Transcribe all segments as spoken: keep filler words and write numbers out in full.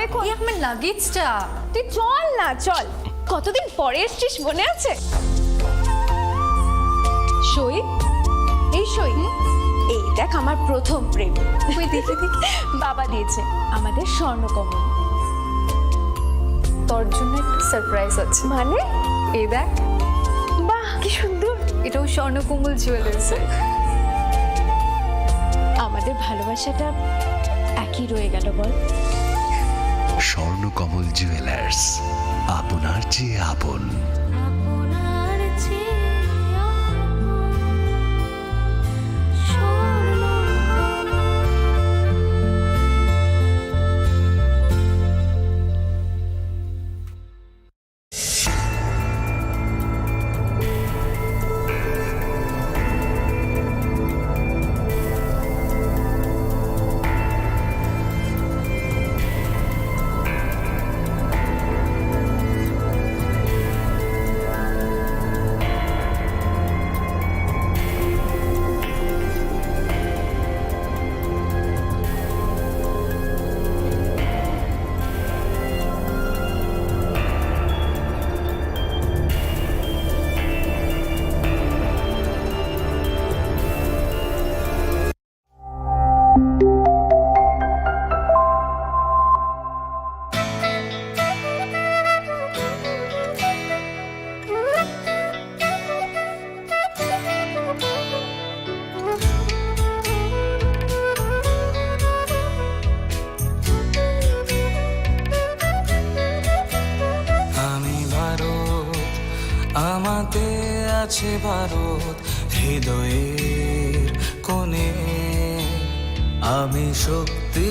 এই আমার লাগেজটা। তুই চল না, চল। কতদিন পরে এসছিস, মনে আছে? সই, এই সই, এই দেখ আমার প্রথম প্রেম। ওই দেখি, দেখি, বাবা দিয়েছে আমাদের স্বর্ণকমল। তোর জন্য একটা সারপ্রাইজ আছে। মানে? এই দেখ। বাহ, কি সুন্দর। এটাও স্বর্ণকমল জুয়েলার্সের। আমাদের ভালোবাসাটা একই রয়ে গেল, বল? স্বর্ণকমল জুয়েলার্স, আপনার চেয়ে আপন। আমি ভারত, আমাতে আছে ভারত হৃদয়ের কোণে। আমি শক্তি,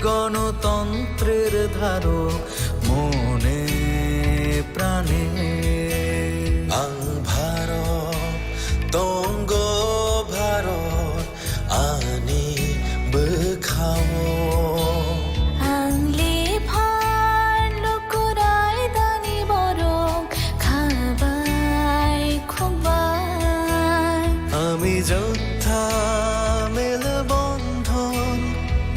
গণতন্ত্রের ধারক মনে প্রাণে। আং ভারত, তঙ্গ Bharat, ani bwkhao. Ang lephar lukurai dani borok khabai khukbai. আমি যোদ্ধা মেলবন্ধন,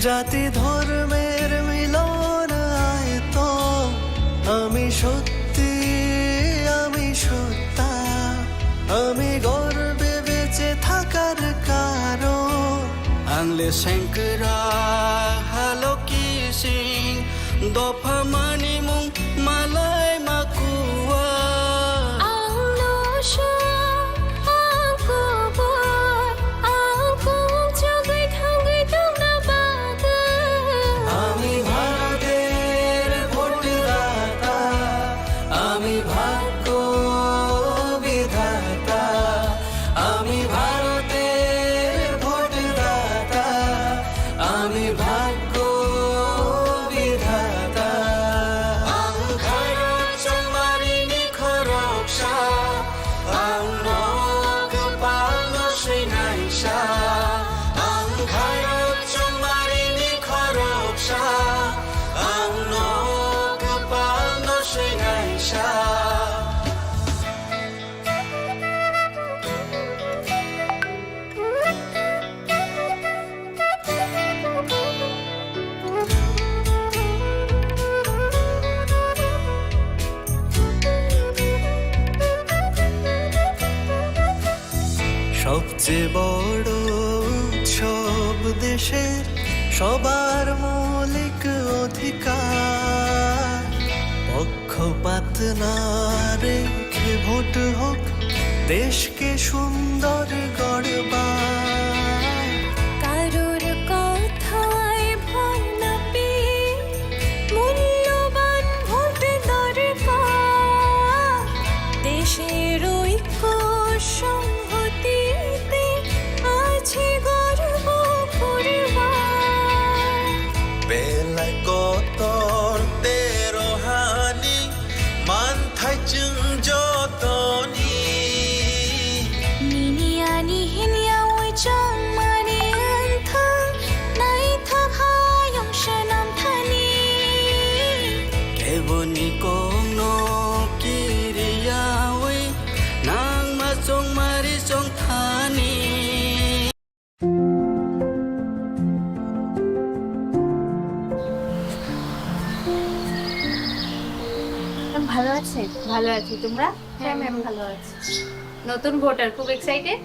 জাতি ধর্মের মিলন আয়তন। আমি সত্যি, আমি সত্তা, আমি গর্বে বেঁচে থাকার কারণ। Ang le sengkra haloki sing dopha mani mung malai makua. Ang no sha, ang kubur, ang kung chagui thangui tongna bagwi. আমি ভারতের ভোটদাতা, আমি ভাগ্য বিধাতা, আমি ভারতের ভোটদাতা, আমি ভাগ্য বিধাতা। Ang kharok chongmari ni khoroksa, ang no kwpal no swinaisa. Ang kharok chongmari ni khoroksa, ang no kwpal no swinaisa. সবচেয়ে বড় উৎসব দেশের সবার মৌলিক অধিকার। পক্ষপাত না রেখে ভোট হোক, দেশকে সুন্দর গড়বার। কারোর কথায় ভয় না পেয়ে মূল্যবান ভোট দরকার। দেশের ঐক্য সংহতিতে আছে গর্ব করবার। Belai kotor tero hani manthai chwng jotoni. Nini ani hinya oi chongmani wngthang naithok hayung swnam thani. Keboni kokno kiriyawi nangma chongmari chongthani. ভালো আছে? ভালো আছি, তোমরা? হ্যাঁ, ম্যাম, ভালো আছি। নতুন ভোটার, খুব এক্সাইটেড?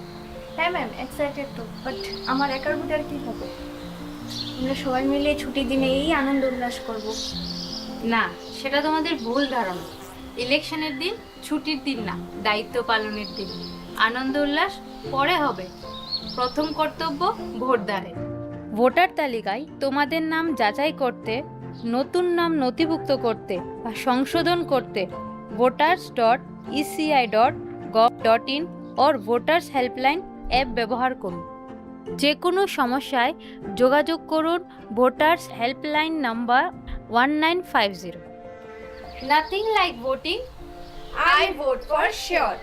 হ্যাঁ, ম্যাম, এক্সাইটেড তো, বাট আমার একার ভোটার কি হবে? আমরা সবাই মিলে ছুটির দিনে এই আনন্দ উল্লাস করব। না, সেটা তোমাদের ভুল ধারণা। ইলেকশনের দিন ছুটির দিন না, দায়িত্ব পালনের দিন। আনন্দ উল্লাস পরে হবে, প্রথম কর্তব্য ভোটদানের। ভোটার তালিকায় তোমাদের নাম যাচাই করতে, নতুন নাম নথিভুক্ত করতে বা সংশোধন করতে voters dot E C I dot gov dot in or voters helpline app ব্যবহার করুন। যে কোনো সমস্যায় যোগাযোগ করুন voters helpline number one nine five zero. Nothing like voting, I vote for sure.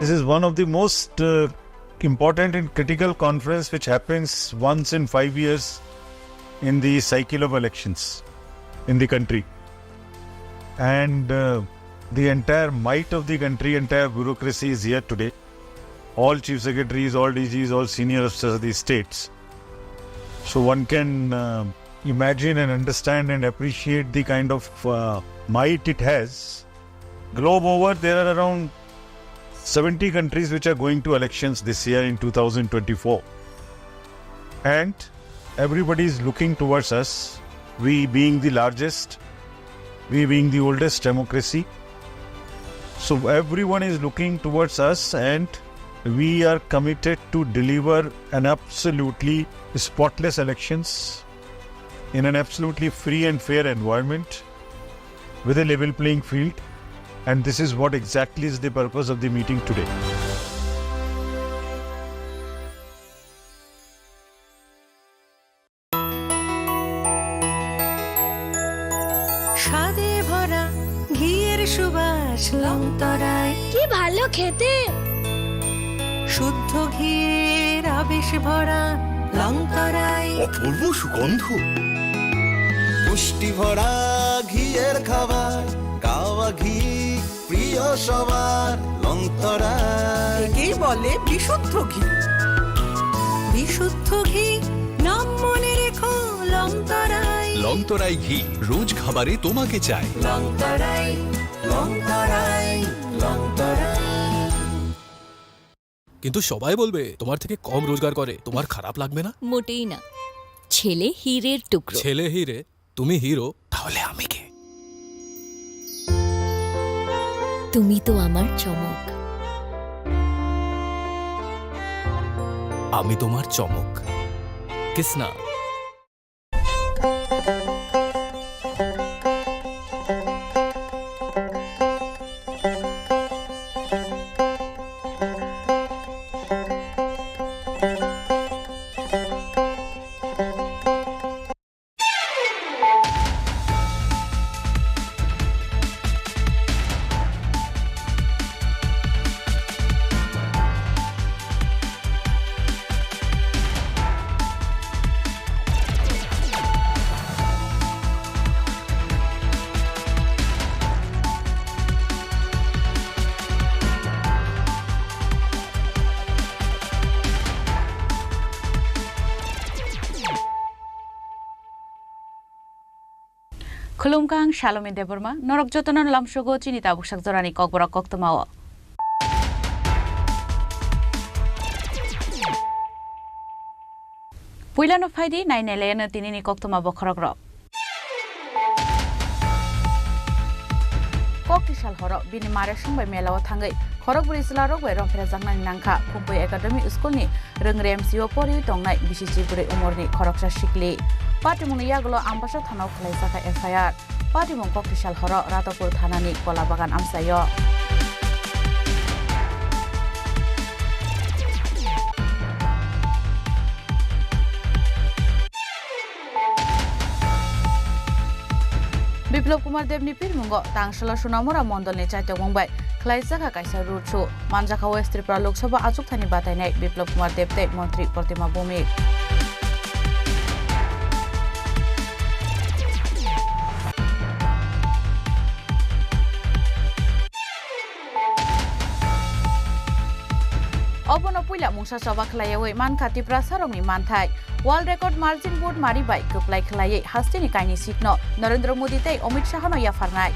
This is one of the most uh, important and critical conference which happens once in five years in the cycle of elections in the country. And uh, the entire might of the country, entire bureaucracy is here today. All chief secretaries, all D Gs, all senior officers of these states. So one can uh, imagine and understand and appreciate the kind of uh, might it has. Globe over, there are around seventy countries which are going to elections this year in two thousand twenty-four. And everybody is looking towards us, we being the largest, we being the oldest democracy. So everyone is looking towards us, and we are committed to deliver an absolutely spotless elections in an absolutely free and fair environment with a level playing field. And this is what exactly is the purpose of the meeting today. স্বাদে ভরা ঘিয়ের সুবাস লংতরায়। কি ভালো খেতে! শুদ্ধ ঘিয়ের আবেশ ভরা লংতরায়। অপূর্ব সুগন্ধ। পুষ্টি ভরা ঘিয়ের খাবার, কাওয়া ঘি প্রিয় সবার লংতরায়। একেই বলে বিশুদ্ধ ঘি। বিশুদ্ধ ঘি, নাম মনে রেখো লংতরায়। লংতরায় ঘি, রোজ খাবারে তোমাকে চাই। লংতরায়, লংতরায়, লংতরায়। কিন্তু সবাই বলবে তোমার থেকে কম রোজগার করে, তোমার খারাপ লাগবে না? মোটেই না। ছেলে হীরের টুকরো। ছেলে হীরে, তুমি হিরো, তাহলে আমি কে? তুমি তো আমার চমক। আমি তোমার চমক। Kisna. Khulumkha, ang Salomi Debbarma, norok jotono lamsogo chini tabuksak jorani kokborok koktwmao. Puilano phaidi nainailayano tinini koktwma bokhorokrok. Koktisal horo bini mare songbai melao thangwi khorokbwrwi chwlarok bai romphrejaknani nangkha Khumpui Academy School ni Rwngre M C o poriwi tongnai bisi chibrwi umorni khoroksa sikli. Patimungni yagulo Ambasa thanao khwlaijakha F I R. Patimung koktisal horo Radhapur thanani Kolabagan amchaio. Biplop Kumar Debni pirmungo Tangsalo Sonamura Mondolni chaitokmung bai khlaijak kaisa road show. Manjakha West Tripura Lok Sabha achukthani batainai Biplop Kumar Deb tei Montri Protima Bhowmik. Obono puila mungsa choba khlaiyawi mankha Tiprasarokni manthai. World Record Margin Vote mari bai kwplai khlaiwi hasteni kainwi seat no Narendra Modi tei Amit Shah no yapharnai.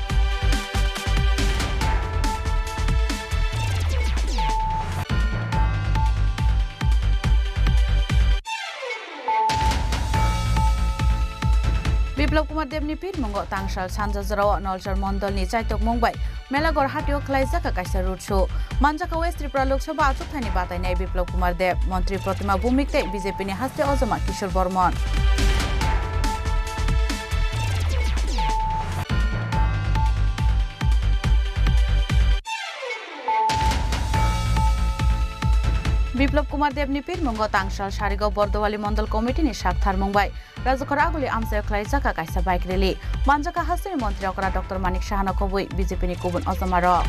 Biplab Kumar Debni pirmungo tangsal sanja jorao Nolchor Mondolni chaitokmung bai Melaghor hatio khlaijak kaisa road show. Manjakha West Tripura Lok Sabha achukthani batainai Biplab Kumar Deb, Montri Protima Bhumik tei B J P ni haste ojama Kishore Bormon. Biplab Kumar Debni pirmungo tangsal sarigo Bordowali Mondol Committee ni sak tharmung bai Rajakhor Aguli amchaio khlaijak kaisa bike rally. Manjakha hasteni montri okra Doctor Manik Sahano kubui B J P ni kubun ojamarok.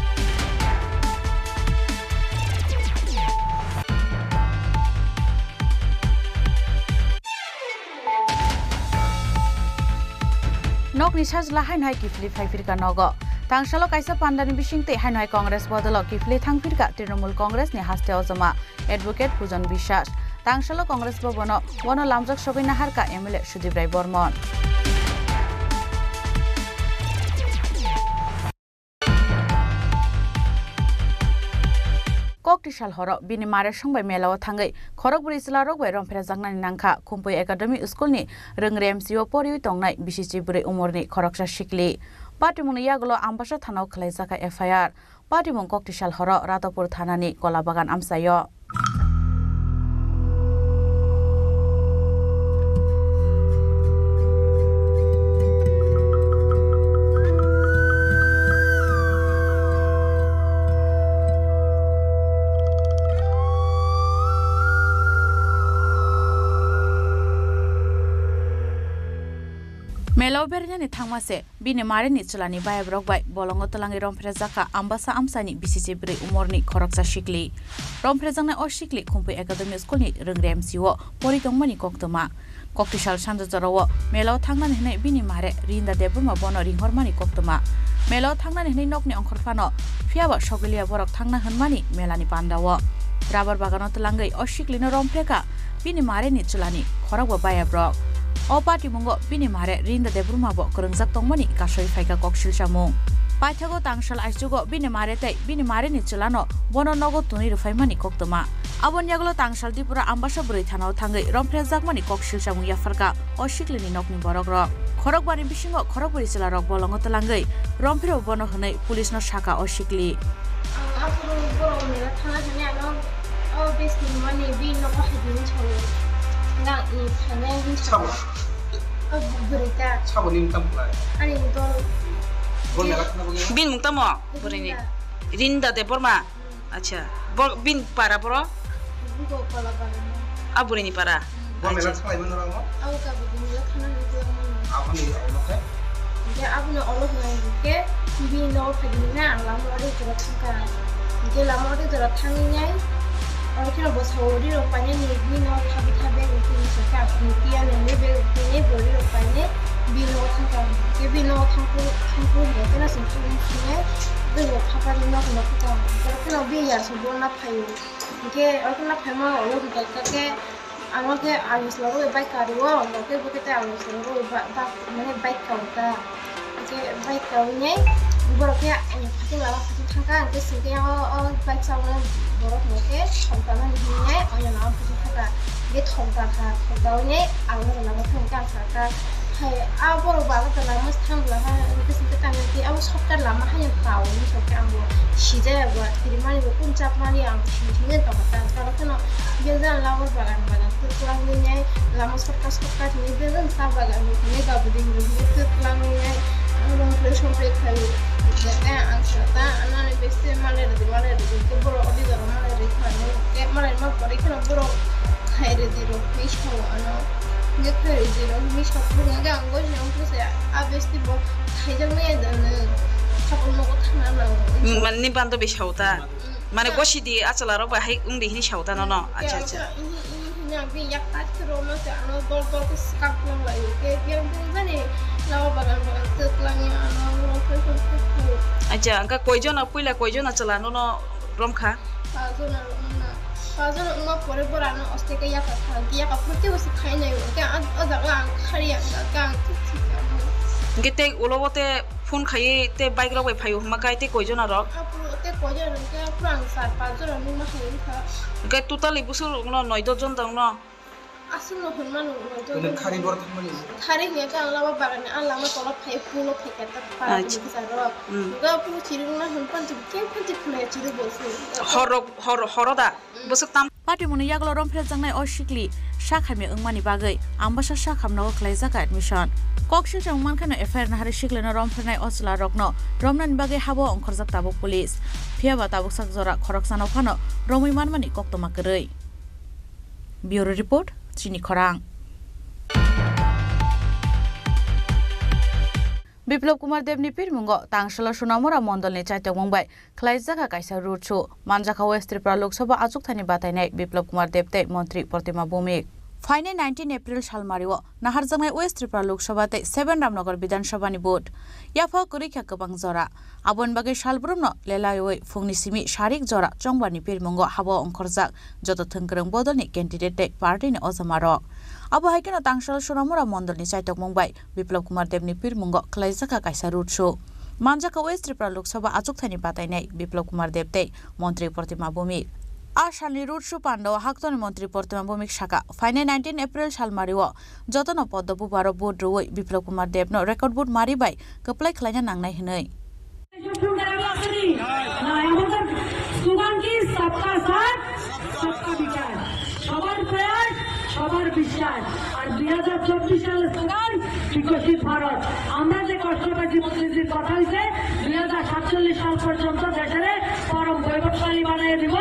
Nokni sajla haino hai kiphilwi phai phirkha nogo. Tangsalo kaisa pandani bisingtwi haino hai Congress bodolo kiphilwi thang phirkha Trinamool Congress ni haste ojama Advocate Pujon Biswas. Tangsalo Congress bobono bono lamjak sogwi naharkha M L A Sudip Rai Bormon. Koktisal horo bini mare songbai melao thangwi khorokbwrwi chwlarok bai romphrejaknani nangkha Khumpui Academy School ni rwngre M C o poriwi tongnai bisichi bwrwi umorni khoroksa sikli. Patimungni yagulo Ambasa thanao khwlaijakha F I R. Patimung Koktisal horo Radhapur thanani Kolabagan amchaio. Melo berjani thangma se bini mare ni chwla ni bayabrok bai bolongo twlangwi romphrejakha Ambasa amchaini bisichi bwrwi umorni khoroksa sikli. Romphrejaknai o sikli Khumpui Academy School ni rwngre M C o pori tongmani koktwma. Koktisal sanja jorao melo thangnani hwnwi bini mare Rinda Debbarma bono ringhormani koktwma. Melo thangnani hwnwi nokni ongkhor phano, phiyaba sogwiliya borok thangna hwnmani melani pandao. Rabar bagano twlangwi o siklino romphrekha bini mare ni chwlani khorokba bayabrok. O patimungo bini mare Rinda Debbarma bo kwrwngjak tongmani kasui phaikha koksil samung. Paithago tangsal aichugo bini mare tei bini mare ni chwlano bono nogo twnwi rwphaimani koktwma. Aboni yagulo tangsal Tripura Ambasa bwrwi thanao thangwi romphrejakmani koksil samung yapharkha o siklini nokni borokrok. Khorokbani bisingo khorokbwrwi chwlarok bolongo twlangwi romphreo bono hwnwi police no sakha o sikli. Ang aphuru borok mela thana hwnwi ano o bes ni mani bini nogo hai hwnwi sawi. Nang i thane hwnwi sawi. Sabo? O bwrwi ta. Sabo ni wngtang pura? Ani dol. Bo mela thana bo gaya? Bini mung tamo? Bwrwi ni. Rinda. Rinda Debbarma? Hmm. Acha. Bo bini para boro? Bugo pala para. A bwrwi ni para? Hmm. Bo mela. Acha. Thalai mano ramo? Abo ka bwrwi ni mela thana hwnwi tong mano. Abo ni abo khe? Hingke abono olo hwnka hingke bini nogo phaikhe hwnka ang lama ori jora thangkha. Hingke lama ori jora thangwi nai oro kheno bwsa ori rok painani bini nogo thabi thabi hingke bini sakha hingke ano hinwi bag rok tini bwrwi rok painai bini nogo thangkha. Hingke bini nogo thangkhu thangkhu hingke kheno chwng thangwi thinai bini phatarni nogo nokha. Oro kheno bini yarsa bolna phaio. Hingke oro kheno phaima olo hingka khe Amo khe ang chwla rok bai kari o, amo khe bo khe tei ang chwla rok ba, ba, mane bike kau ta. Hingke bike kaui nai borok khe ani phatung lama phatung thang kha, hingke singke o, o bike chawna borok hingke thok ta mani hinwi nai, o lama phatung thang kha. Hingke thok ta kha, thok ta ui nai ang o lama thang kha, ang sa kha. Hai, a borok ba, ba, lama thang bwla ha, hingke singke tang khe abo shortcut lama hai tao, hingke ang bo sijaya bo, kirimani bo, kun chapmani ang sini sini tong kha, tang kha, kheno bejal lama bagan, bagan, twlang nai, lama shortcut, shortcut hinwi bejal sa bagan, hinwi gabuding, hinwi twlang nai, ang rong play, song play khai, hingke ang sa ta, anani bese malai rwdi, malai rwdi, hingke borok odi jora malai rwi kha, hingke malai ma pore kheno borok khai rwdi rok, hingke sao ano. Hingke khairoi jero hwnwi sok phuru hingke ang gori nang phuru se a besti bo khaijak nai ya jani sabol nogo thangna nango. Mane ni bando bai sao ta? Mm. Mane gosi di achwla rok bai hai wng di hini sao ta nono? Acha, acha. Hini, hini, hini ang bini yak ta khero no se ano dol dol khe swkang twlang lai o. Khe biyang biyang jani lama bagan bagan twlang ya ano rong khe khe khe khe. Acha, hingke koi jona puila koi jona chwla nono rom kha? Sa jona rom na. Bazar wngma pore borano oste khe yaka kha, yaka phuru tei usi khainai hwnkhe ang o jaga ang khari ang kha, ang thik thik ang. Hwnkhe tei ulo o tei phone khaiwi tei bike rok bai phaio hwnma khe tei koi jona rok? Aphuru tei koi jona hwnkhe aphuru ang char panch jona nukma hai wngkha. Hwnkhe totally bwswk rokno noi dos jon tongno? Aswkno hwnmano noi dos jon. Khari bor thangmani? Khari hwnkhe ang lama bagani, ang lama tola phai, pulo phai khe ta para. Acha. Bini bwsarok. Hmm. Hwnkhe aphuru chirikna hwnphan chirikhe phan chirikhe chirikbo se. Hor rok, hor, horo da? Bwswk tam. Patimungni yagulo romphrejaknai o sikli sak hamya wngmani bagwi Ambasa sak hamnogo khlaijak admission. Kok sijak wngmankhe no F I R nahari siklino romphrenai o chwlarokno romnani bagwi habo ongkhorjak tabuk police. Phiyaba tabuksak jora khoroksano phano romwi manmani koktwma kwrwi. Bureau Report, Chini Khorang. Biplab Kumar Debni pirmungo Tangsalo Sonamura Mondolni chaitokmung bai khlaijak kaisa road show. Manjakha West Tripura Lok Sabha achukthani batainai Biplab Kumar Deb tei Montri Protima Bhowmik. Phainai nineteen April salmario naharjaknai West Tripura Lok Sabha tei seven Ramnagar Bidhan Sabhani vote. Yaphao kwrwi kha kwbang jora. Aboni bagwi salbrumno lelaiwi phungni simi sarik jora chongbarni pirmungo habo ongkhorjak joto thwngkwrwng bodolni candidate tei partyni ojamarok. Abo hai kheno Tangsalo Sonamura Mondolni chaitokmung bai Biplab Kumar Debni pirmungo khlaijak kaisa road show. Manjakha West Tripura Lok Sabha achukthani batainai Biplab Kumar Deb tei Montri Protima Bhowmik. A salni road show pandao haktorni Montri Protima Bhowmik sakha, phainai nineteen April salmario jotono poddo bubaro vote rwui Biplab Kumar Debno record vote mari bai kwplai khlaina nangnai hwnwi. শুনতে রাখা আসেনি? না, আমাদের স্লোগান কি? সবকা সাথ, সবকা বিকাশ। সবার প্রয়াস, সবার বিশ্বাস। আর দুই হাজার চব্বিশ সালের স্লোগান বিকশিত ভারত। আমরা যে কষ্ট পাচ্ছি, মোদিজির কথা হইছে, দুই হাজার সাতচল্লিশ সাল পর্যন্ত দেশের পরম বৈভবশালী বানিয়ে দিব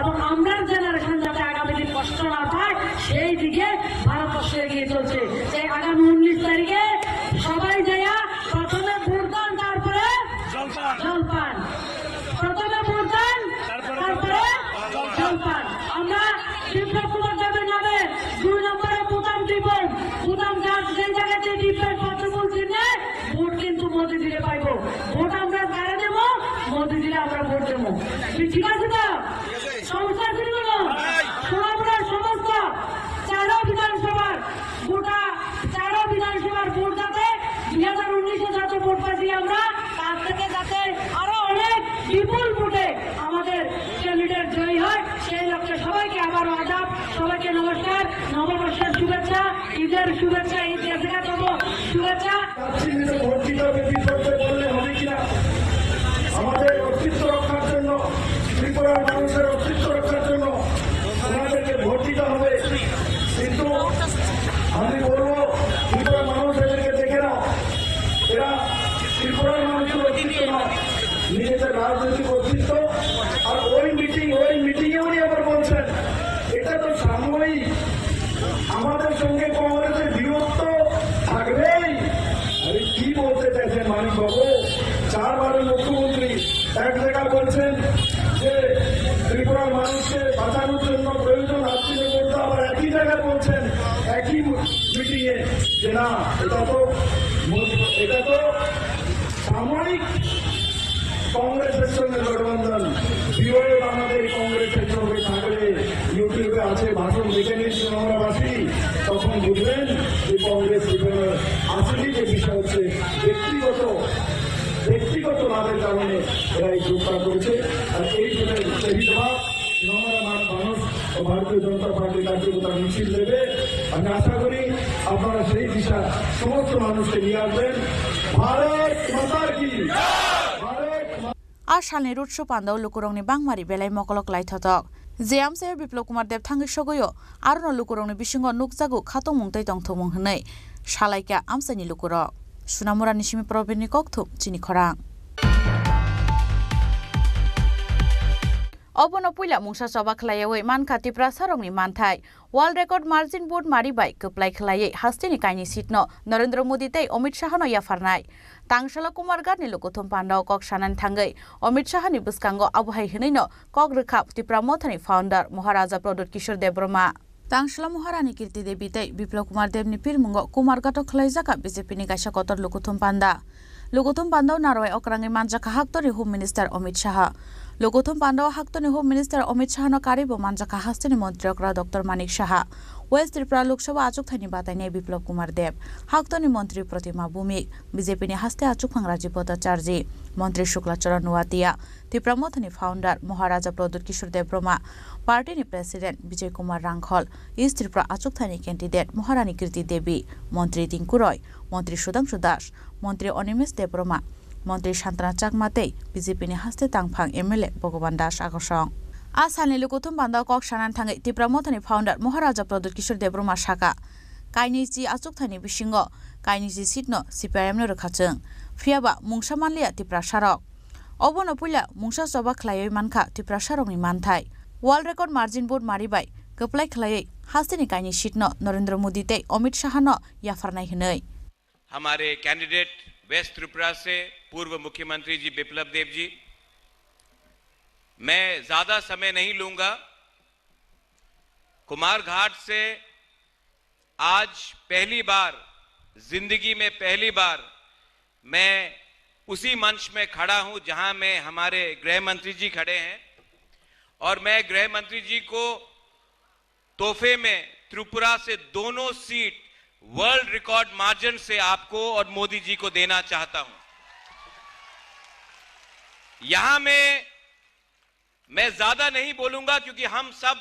এবং আমরার জেনারেশন যাতে আগামী দিন কষ্ট না পায়, সেই দিকে ভারতবর্ষ এগিয়ে চলছে। তাই আগামী উনিশ তারিখে সবাই যাইয়া প্রথমে ভোট দান, তারপরে জলপান। জলপান। প্রথমে ভোট দান, তারপরে তারপরে জলপান। জলপান। আমরা বিপ্লব কুমার দেবের নামে দুই নম্বরে বোতাম টিপুন। বোতাম যার যে জায়গাতে টিপবেন, পদ্মফুল চিহ্নে ভোট কিন্তু মোদিজিরে পাইবো। ভোট আমরা কারে দেবো? মোদিজিরে আমরা ভোট দেবো। ঠিক আছে তো? সমস্যা আছে কোনো? সোনামুড়ার সমস্ত চারো বিধানসভার গোটা চারো বিধানসভার ভোট যাতে দুই হাজার উনিশে যত ভোট পাচ্ছি আমরা, তার থেকে যাতে আরো অনেক বিপুল ভোটে আমাদের ক্যান্ডিডেট জয়ী হয়, সেই লক্ষ্যে সবাইকে আবারও আদাব, সবাইকে নমস্কার, নববর্ষের শুভেচ্ছা, ঈদের শুভেচ্ছা, ঈদ গেছে গা, তবু শুভেচ্ছা। চাচ্ছি যে ভোট দিতে হবে, বিতর্কে বললে হবে কিনা? আমাদের অস্তিত্ব রক্ষার জন্য, ত্রিপুরার মানুষের অস্তিত্ব রক্ষার জন্য ওনাদেরকে ভোট দিতে হবে। কিন্তু আমি বলবো, ত্রিপুরার মানুষ এদেরকে দেখে নাও, এরা ত্রিপুরার মানুষের অস্তিত্ব নয়, নিজেদের রাজনৈতিক অস্তিত্ব। আর ওই মিটিং, ওই মিটিংয়ে উনি আবার বলছেন, এটা তো সাময়িক, আমাদের সঙ্গে কংগ্রেসের বিরোধ তো থাকবেই। আরে, কি বলতে চাইছেন মানিক বাবু? চারবারের মুখ্যমন্ত্রী এক জায়গায় বলছেন যে ত্রিপুরার মানুষকে বাঁচানোর জন্য প্রয়োজন আত্মীয় করতে, আবার একই জায়গায় বলছেন একই মিটিং এ যে না, এটা তো, এটা তো সাময়িক কংগ্রেসের সঙ্গে গঠবন্ধন। বিরোধ আমাদের কংগ্রেসের সঙ্গে থাকলে YouTube-এ আছে, ভাষণ দেখে নিন সোনামুড়াবাসী, তখন বুঝবেন যে কংগ্রেস জীবনের আসলে যে বিষয় হচ্ছে ব্যক্তিগত, ব্যক্তিগত লাভের কারণে এরা এই গ্রুপটা করেছে। আর এই জন্য সেই জবাব সোনামুড়া মানুষ ও ভারতীয় জনতা পার্টির কার্যকর্তারা মিছিল দেবে। আমি আশা করি আপনারা সেই দিশা সমস্ত মানুষকে নিয়ে আসবেন। ভারত মাতা কি? ভারত মা- A salni road show pandao lukurokni bangmari belai mokolok lai thotok. Je amchaio Biplab Kumar Deb thangwi sogwio, arono lukurokni bisingo nukjago khatungmung tei tongthokmung hwnwi salaikha amchaini lukurok. Sonamurani simi Probirni kokthum, Chini Khorang. Obono puila mungsa choba khlaiyawi mankha Tiprasarokni manthai. World Record Margin Vote mari bai kwplai khlaiwi hasteni kainwi seat no Narendra Modi tei Amit Shah no yapharnai. Tangsalo Kumarghat ni lukuthum pandao kok sanani thangwi Amit Shah ni bwskango abo hai hwnwi no kok rwkha Tipra Motha ni founder Maharaja Pradyut Kishore Debbarma. Tangsalo Maharani Kirti Devi tei Biplab Kumar Deb ni pirmungo Kumarghat o khlaijak kha B J P ni kaisa kotor lukuthum panda. Lukuthum pandao narwai okrangwi manjakha haktorni Home Minister Amit Shah. Lokothum Pandao haktoni Home Minister Amit Shahano karwibo manjakha hasteni montri okra Doctor Manik Saha, West Tripura Lok Sabha achukthani batainai Biplab Kumar Deb, haktoni montri Protima Bhumik, B J P ni haste achukphang Rajiv Bhattacharjee, montri Shukla Charan Noatia, Tipra Mothani founder Maharaja Pradyut Kishore Debbarma, party ni president Bijay Kumar Rangkhol, East Tripura achukthani candidate Maharani Kirti Devi, montri Tinku Roy, montri Sudhangshu Das, montri Animesh Debbarma, montri Santana Chakma tei B J P ni haste tangphang M L A Bhagavan Das agosong. A salni Lokothum Pandao kok sanani thangwi Tipra Mothani founder Maharaja Pradyut Kishore Debbarma saka, kainwi chi achukthani bisingo kainwi chi seat no C P I M no rwkha chwng. Phiyaba mungsa manliya Tiprasarok. Obono puila mungsa choba khlaiwi mankha Tiprasarokni manthai. World record margin vote mari bai kwplai khlaiwi hasteni kainwi seat no Narendra Modi tei Amit Shah no yapharnai hwnwi. हमारे candidate waste Tripura से पूर्व मुख्यमंत्री जी बिप्लब देव जी, मैं ज्यादा समय नहीं लूंगा। कुमारघाट से आज पहली बार, जिंदगी में पहली बार मैं उसी मंच में खड़ा हूं जहां में हमारे गृह मंत्री जी खड़े हैं और मैं गृह मंत्री जी को तोहफे में त्रिपुरा से दोनों सीट वर्ल्ड रिकॉर्ड मार्जिन से आपको और मोदी जी को देना चाहता हूं। यहां में मैं ज्यादा नहीं बोलूंगा क्योंकि हम सब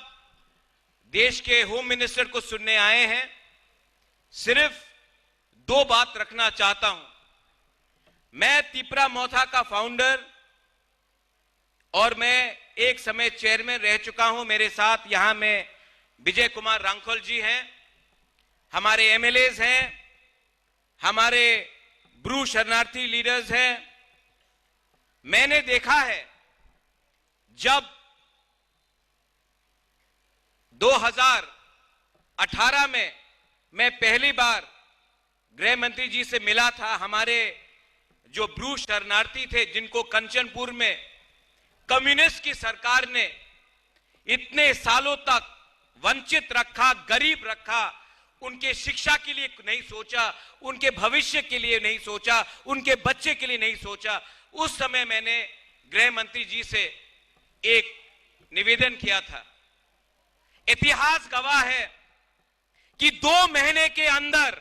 देश के होम मिनिस्टर को सुनने आए हैं। सिर्फ दो बात रखना चाहता हूं। मैं तिपरा मोथा का फाउंडर और मैं एक समय चेयरमैन रह चुका हूं। मेरे साथ यहां में विजय कुमार रांखल जी हैं, हमारे एमएलएज हैं, हमारे ब्रू शरणार्थी लीडर्स हैं। मैंने देखा है, जब दो हज़ार अठारह में मैं पहली बार गृह मंत्री जी से मिला था, हमारे जो ब्रू शरणार्थी थे, जिनको कंचनपुर में कम्युनिस्ट की सरकार ने इतने सालों तक वंचित रखा, गरीब रखा, उनके शिक्षा के लिए नहीं सोचा, उनके भविष्य के लिए नहीं सोचा, उनके बच्चे के लिए नहीं सोचा। उस समय मैंने गृह मंत्री जी से एक निवेदन किया था। इतिहास गवाह है कि दो महीने के अंदर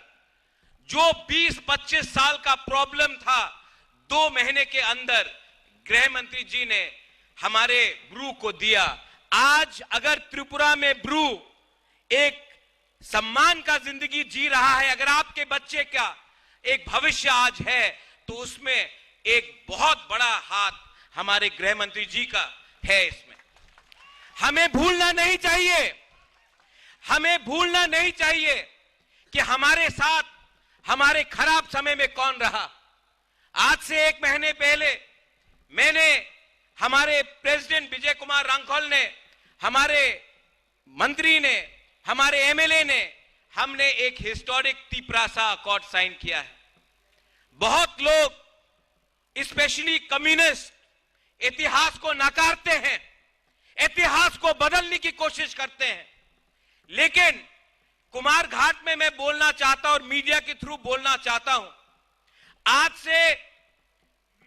जो बीस पच्चीस साल का प्रॉब्लम था, दो महीने के अंदर गृह मंत्री जी ने हमारे ब्रू को दिया। आज अगर त्रिपुरा में ब्रू एक सम्मान का जिंदगी जी रहा है, अगर आपके बच्चे का एक भविष्य आज है, तो उसमें एक बहुत बड़ा हाथ हमारे गृह मंत्री जी का है। इसमें हमें भूलना नहीं चाहिए, हमें भूलना नहीं चाहिए कि हमारे साथ हमारे खराब समय में कौन रहा। आज से एक महीने पहले मैंने, हमारे प्रेसिडेंट विजय कुमार रांखल ने, हमारे मंत्री ने, हमारे एमएलए ने, हमने एक हिस्टोरिक तिपरासा अकॉर्ड साइन किया है। बहुत लोग, स्पेशली कम्युनिस्ट, इतिहास को नकारते हैं, इतिहास को बदलने की कोशिश करते हैं, लेकिन कुमार घाट में मैं बोलना चाहता हूं और मीडिया के थ्रू बोलना चाहता हूं, आज से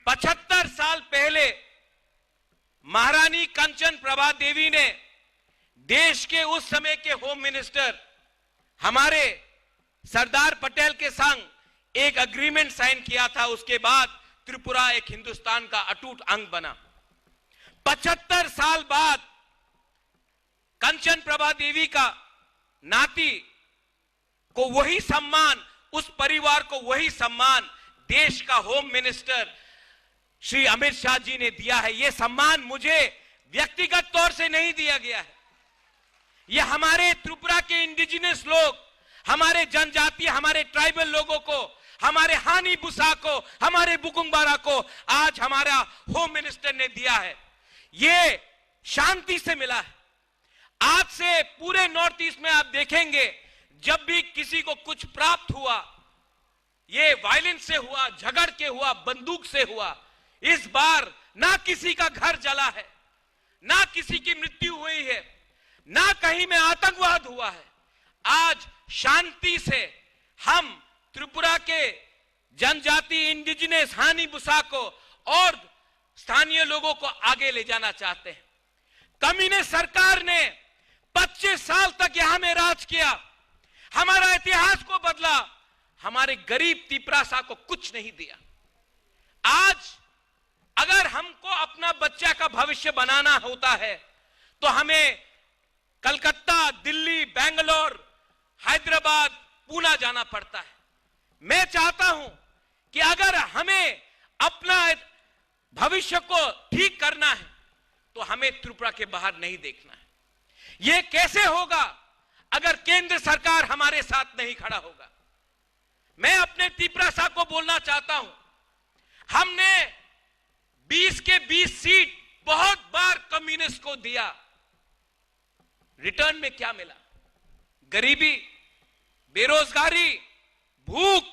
पचहत्तर साल पहले महारानी कंचन प्रभा देवी ने देश के उस समय के होम मिनिस्टर हमारे सरदार पटेल के संग एक एग्रीमेंट साइन किया था। उसके बाद त्रिपुरा एक हिंदुस्तान का अटूट अंग बना। पचहत्तर साल बाद कंचन प्रभा देवी का नाती को वही सम्मान, उस परिवार को वही सम्मान देश का होम मिनिस्टर श्री अमित शाह जी ने दिया है। ये सम्मान मुझे व्यक्तिगत तौर से नहीं दिया गया है, ये हमारे त्रिपुरा के इंडिजिनस लोग, हमारे जनजाति, हमारे ट्राइबल लोगों को, हमारे हानी बुसा को, हमारे बुकुंगबारा को आज हमारा होम मिनिस्टर ने दिया है। ये शांति से मिला है। आज से पूरे नॉर्थ ईस्ट में आप देखेंगे, जब भी किसी को कुछ प्राप्त हुआ, ये वायलेंस से हुआ, झगड़ के हुआ, बंदूक से हुआ। इस बार ना किसी का घर जला है, ना किसी की मृत्यु हुई है, ना कहीं में आतंकवाद हुआ है। आज शांति से हम त्रिपुरा के जनजाति, इंडिजिनस हानी बुसा को और स्थानीय लोगों को आगे ले जाना चाहते हैं। कम्युनिस्ट सरकार ने पच्चीस साल तक यहाँ में राज किया, हमारा इतिहास को बदला, हमारे गरीब तिपरासा को कुछ नहीं दिया। आज अगर हमको अपना बच्चा का भविष्य बनाना होता है तो हमें कलकत्ता, दिल्ली, बैंगलोर, हैदराबाद, पूना जाना पड़ता है। मैं चाहता हूं कि अगर हमें अपना भविष्य को ठीक करना है तो हमें त्रिपुरा के बाहर नहीं देखना है। ये कैसे होगा अगर केंद्र सरकार हमारे साथ नहीं खड़ा होगा? मैं अपने तिपरासा को बोलना चाहता हूं, हमने बीस के बीस सीट बहुत बार कम्युनिस्ट को दिया, रिटर्न में क्या मिला? गरीबी, बेरोजगारी, भूख,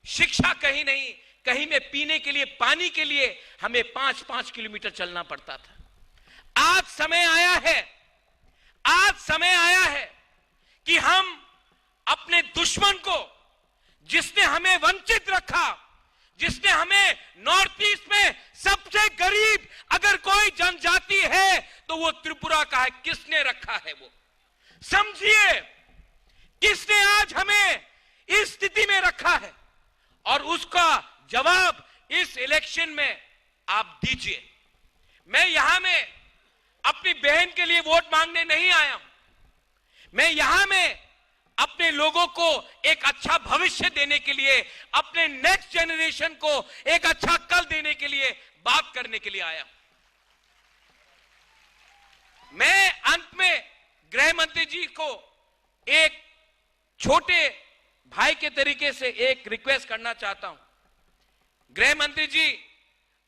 शिक्षा कहीं नहीं, कहीं में पीने के लिए पानी के लिए हमें पांच पांच किलोमीटर चलना पड़ता था। आज समय आया है, आज समय आया है कि हम अपने दुश्मन को, जिसने हमें वंचित रखा, जिसने हमें नॉर्थ ईस्ट में सबसे गरीब अगर कोई जनजाति है तो वो त्रिपुरा का है। किसने रखा है वो? समझिए, किसने आज हमें इस स्थिति में रखा है और उसका जवाब इस इलेक्शन में आप दीजिए। मैं यहां में अपनी बहन के लिए वोट मांगने नहीं आया हूं। मैं यहां में अपने लोगों को एक अच्छा भविष्य देने के लिए, अपने नेक्स्ट जनरेशन को एक अच्छा कल देने के लिए बात करने के लिए आया हूं। मैं अंत में गृह मंत्री जी को एक छोटे भाई के तरीके से एक रिक्वेस्ट करना चाहता हूं। गृह मंत्री जी,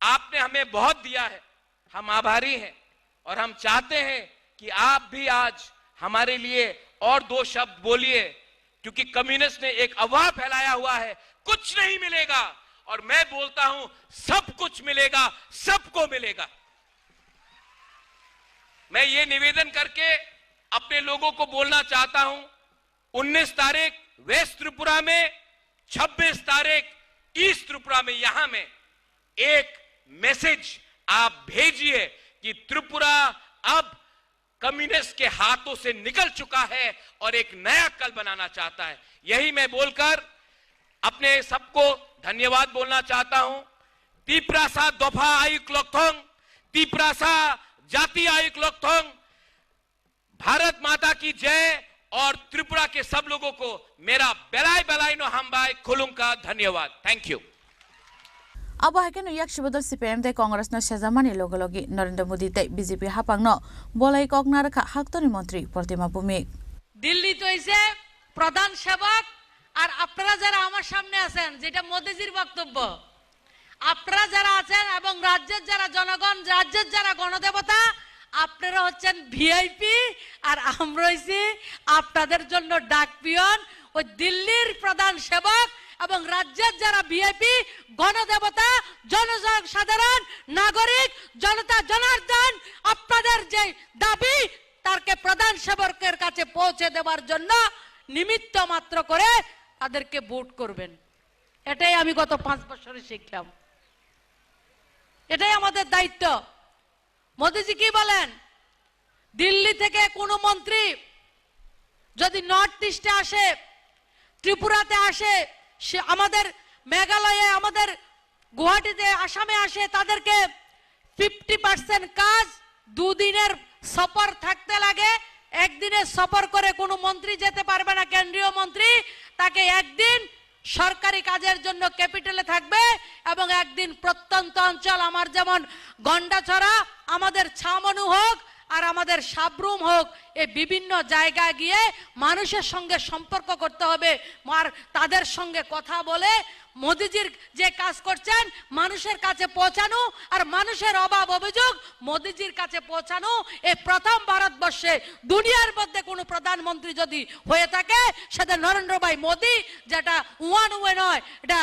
आपने हमें बहुत दिया है, हम आभारी हैं और हम चाहते हैं कि आप भी आज हमारे लिए और दो शब्द बोलिए, क्योंकि कम्युनिस्ट ने एक अफवाह फैलाया हुआ है, कुछ नहीं मिलेगा, और मैं बोलता हूं, सब कुछ मिलेगा, सबको मिलेगा। मैं ये निवेदन करके अपने लोगों को बोलना चाहता हूं, उन्नीस तारीख वेस्ट त्रिपुरा में, छब्बीस तारीख ईस्ट त्रिपुरा में, यहां में एक मैसेज आप भेजिए कि त्रिपुरा अब कम्युनिस्ट के हाथों से निकल चुका है और एक नया कल बनाना चाहता है। यही मैं बोलकर अपने सबको धन्यवाद बोलना चाहता हूं। Tiprasa dopha ayuk lokthong, Tiprasa jati ayuk lokthong, Bharat माता की जय और त्रिपुरा के सब लोगों को मेरा belai belai no hambai, khulumkha, dhanyawad, thank you। Abo hai kheno yaksi bodol C P I M tei Congress no sejamani loge loge Narendra Modi tei B J P haphang no bolai kok narwkha haktorni montri Pratima Bhumik. দিল্লিত হয়েছে প্রধান সেবক, আর আপনারা যারা আমার সামনে আছেন, যেটা মোদিজির বক্তব্য, আপনারা যারা আছেন এবং রাজ্যের যারা জনগণ, রাজ্যের যারা গণদেবতা, আপনারা হচ্ছেন ভিআইপি, আর আমরা হইছি আপনাদের জন্য ডাক পিয়ন। ওই দিল্লির প্রধান সেবক এবং রাজ্যের যারা ভিআইপি, গণদেবতা, জনসাধারণ, নাগরিক, জনতা জনার্দন, আপনাদের যে দাবি, তারকে প্রধান সেবকের কাছে পৌঁছে দেওয়ার জন্য নিমিত্ত মাত্র করে তাদেরকে ভোট করবেন। এটাই আমি গত পাঁচ বছরে শিখলাম, এটাই আমাদের দায়িত্ব। মোদিজি কি বলেন, দিল্লি থেকে কোনো মন্ত্রী যদি নর্থ ইস্টে আসে, ত্রিপুরাতে আসে, সে আমাদের মেঘালয়ে, আমাদের গুয়াহাটিতে, আসামে আসে, তাদেরকে ফিফটি পার্সেন্ট কাজ, দুদিনের সফর থাকতে লাগে। একদিনের সফর করে কোনো মন্ত্রী যেতে পারবে না, কেন্দ্রীয় মন্ত্রী। তাকে একদিন সরকারি কাজের জন্য ক্যাপিটালে থাকবে এবং একদিন প্রত্যন্ত অঞ্চল, আমার যেমন গন্ডাছড়া, আমাদের ছামনু হোক আর আমাদের সাব্রুম হোক, এই বিভিন্ন জায়গায় গিয়ে মানুষের সঙ্গে সম্পর্ক করতে হবে, আর তাদের সঙ্গে কথা বলে মোদিজির যে কাজ করছেন মানুষের কাছে পৌঁছানো, আর মানুষের অভাব অভিযোগ মোদিজির কাছে পৌঁছানো। এই প্রথম ভারতবর্ষে, দুনিয়ার মধ্যে কোনো প্রধানমন্ত্রী যদি হয়ে থাকে, সেটা নরেন্দ্র ভাই মোদি, যেটা ওয়ান ওয়ে নয়, এটা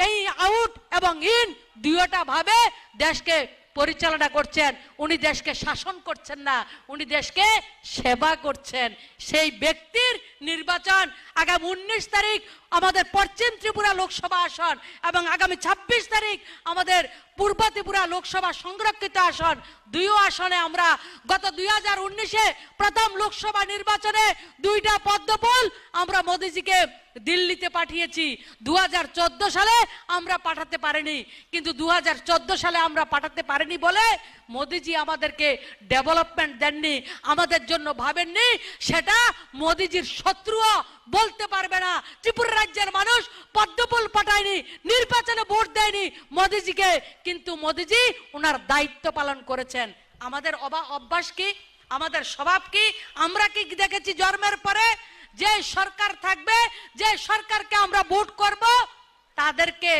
এই আউট এবং ইন দুইটা ভাবে দেশকে পরিচালনা করছেন। উনি দেশকে শাসন করছেন না, উনি দেশকে সেবা করছেন। সেই ব্যক্তির নির্বাচন আগামী উনিশ তারিখ আমাদের পশ্চিম ত্রিপুরা লোকসভা আসন এবং আগামী ছাব্বিশ তারিখ আমাদের পূর্ব ত্রিপুরা লোকসভা সংরক্ষিত আসন, দুইও আসনে আমরা গত দুই হাজার উনিশে প্রথম লোকসভা নির্বাচনে দুইটা পদ্মফুল আমরা মোদিজিকে দিল্লিতে পাঠিয়েছি। দু হাজার চোদ্দ সালে আমরা পাঠাতে পারিনি, কিন্তু দু হাজার চোদ্দ সালে আমরা পাঠাতে পারিনি বলে মোদিজি আমাদেরকে ডেভেলপমেন্ট দেননি, আমাদের জন্য ভাবেননি, সেটা মোদিজির শত্রুও বলতে পারবে না। ত্রিপুরা রাজ্যের মানুষ পদ্মফুল পাঠায়নি, নির্বাচনে ভোট দেয়নি মোদিজিকে, কিন্তু মোদিজি ওনার দায়িত্ব পালন করেছেন। আমাদের অবা-, অভ্যাস কি? আমাদের স্বভাব কি? আমরা কি দেখেছি জন্মের পরে যে সরকার থাকবে, যে সরকারকে আমরা ভোট করব, তাদেরকে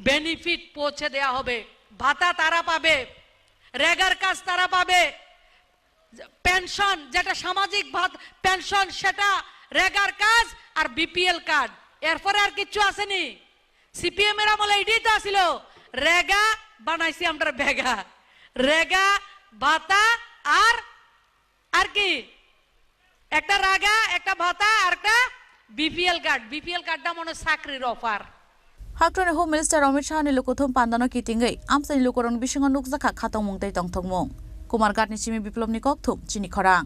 বেনিফিট পৌঁছে দেয়া হবে, ভাতা তারা পাবে, রেগার কাজ তারা পাবে, পেনশন যেটা সামাজিক ভাত-, পেনশন সেটা, রেগার কাজ আর বিপিএল কার্ড। এরপরে আর কিচ্ছু আসেনি। সিপিএম এর আমলে এটাই তো আসিল, রেগা বানাইছি আমরা বেগা, রেগা, ভাতা আর, আর কি, একটা রাগা, একটা ভাতা আর একটা বিপিএল কার্ড। বিপিএল কার্ডটা মনে হয় চাকরির offer. Haktorni Home Minister Amit Shah ni lukuthum pandano kitingwi amchaini lukurokni bisingo nukjakha khatokmung tei tongthokmung. Kumarghatni simi Biplobni kokthum chini khorang.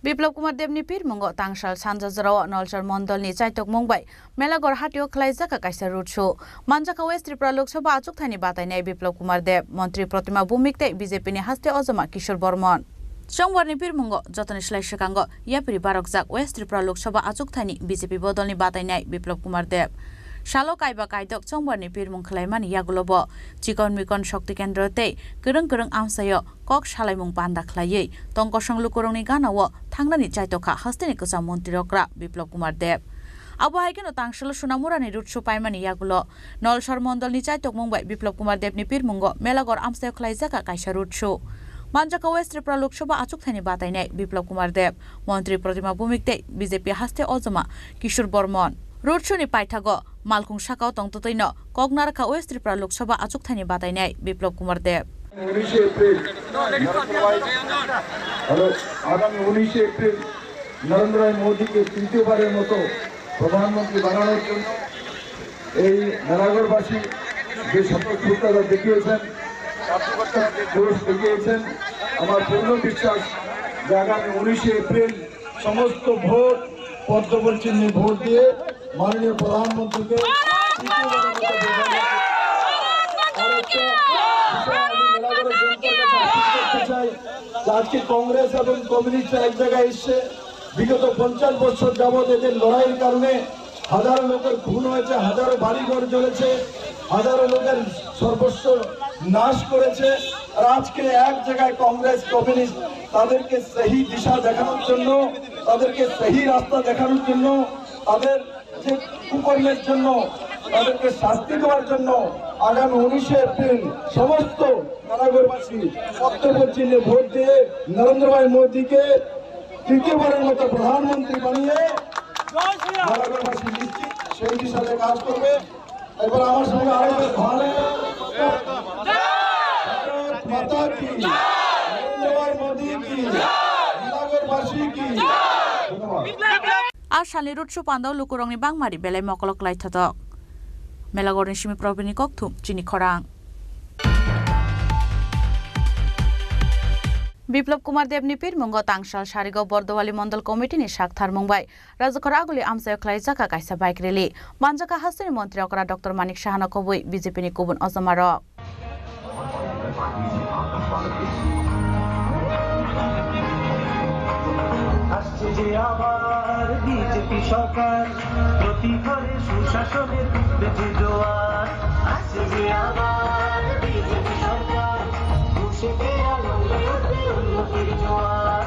Biplab Kumar Debni pirmungo tangsal sanja jorao Nolsor mondolni chaitokmung bai Melagor hatio khlaijak kaisa road show. Manjakha West Tripura Lok Sabha achukthani batainai Biplab Kumar Deb, Montri Protima Bhumik tei B J P ni haste ojama Kishore Bormon. Chongbarni pirmungo jotoni slai swkango yapri barokjak West Tripura Lok Sabha achukthani B J P bodolni batainai Biplab Kumar Deb. Salo kaiba kaidok Chongbarni pirmung khlaimani yagulo bo chikon mikon shokti kendro tei kwrwng kwrwng amchaio kok salaimung panda khlaiwi tongkosong lukurokni ganao thangnani chaitokha hasteni kwcham montri okra Biplab Kumar Deb. Abo hai kheno tangsalo Sonamurani road show paimani yagulo Nolsor mondolni chaitokmung bai Biplab Kumar Debni pirmungo Melagor amchaio khlaijak kaisa road show. Manjakha West Tripura Lok Sabha achukthani batainai Biplab Kumar Deb, Montri Protima Bhumik tei B J P haste ojama Kishore Bormon. Road show ni paithago malkhung sakao tongtwtwino kok narwkha West Tripura Lok Sabha achukthani batainai Biplab Kumar Deb. উনিশে April, hello, আগামী উনিশে এপ্রিল নরেন্দ্র ভাই মোদীকে তৃতীয়বারের মতো প্রধানমন্ত্রী বানানোর জন্য এই মেলাগড়বাসী যে স্বতঃস্ফূর্ততা দেখিয়েছেন, কার্যকর্তারা যে জোশ দেখিয়েছেন, আমার পূর্ণ বিশ্বাস যে আগামী উনিশে এপ্রিল সমস্ত ভোট পদ্মফুল চিহ্নে ভোট দিয়ে মাননীয় প্রধানমন্ত্রীকে তৃতীয়বারের মতো প্রধানমন্ত্রী আর একটা বিষয় আমি মেলাগড়ের জনতার কাছে আপিল করতে চাই যে আজকে কংগ্রেস এবং কমিউনিস্ট এক জায়গায় এসছে। বিগত পঞ্চাশ বছর যাবৎ এদের লড়াইয়ের কারণে হাজারো লোকের খুন হয়েছে, হাজারো বাড়িঘর জ্বলেছে, হাজারো লোকের সর্বস্ব নাশ করেছে। আর আজকে এক জায়গায় কংগ্রেস, কমিউনিস্ট তাদেরকে সেই দিশা দেখানোর জন্য, তাদেরকে সেই রাস্তা দেখানোর জন্য, তাদের যে কুকর্মের জন্য, তাদেরকে শাস্তি দেওয়ার জন্য আগামী উনিশে এপ্রিল সমস্ত মেলাগড়বাসী পদ্মফুল চিহ্নে ভোট দিয়ে নরেন্দ্র ভাই মোদীকে তৃতীয়বারের মতো প্রধানমন্ত্রী বানিয়ে মেলাগড়বাসী নিশ্চিত সেই হিসাবে কাজ করবে। এবার আমার সঙ্গে আরেকবার ভারত, ভারত মাতা কি, নরেন্দ্র ভাই মোদী কি, মেলাগড়বাসী কি। ধন্যবাদ। A salni road show pandao lukurokni bangmari belai mokolok lai thotok. Melagorni simi Probini kokthum chini khorang. Biplab Kumar Debni pirmungo tangsal sarigo Bordowali Mondol Committee ni sak tharmung bai Rajakhor Aguli amchaio khlaijak kaisa bike rally. Manjakha hasteni montri okra Doctor Manik Sahano kubui B J P ni kubun ojomarok. আসছে যে আবার বিজেপি সরকার, প্রতি ঘরে সুশাসনের উঠবে যে জোয়ার। আসছে যে আবার বিজেপি সরকার, ঘুষে দেয়া উঠবে উন্নতির জোয়ার।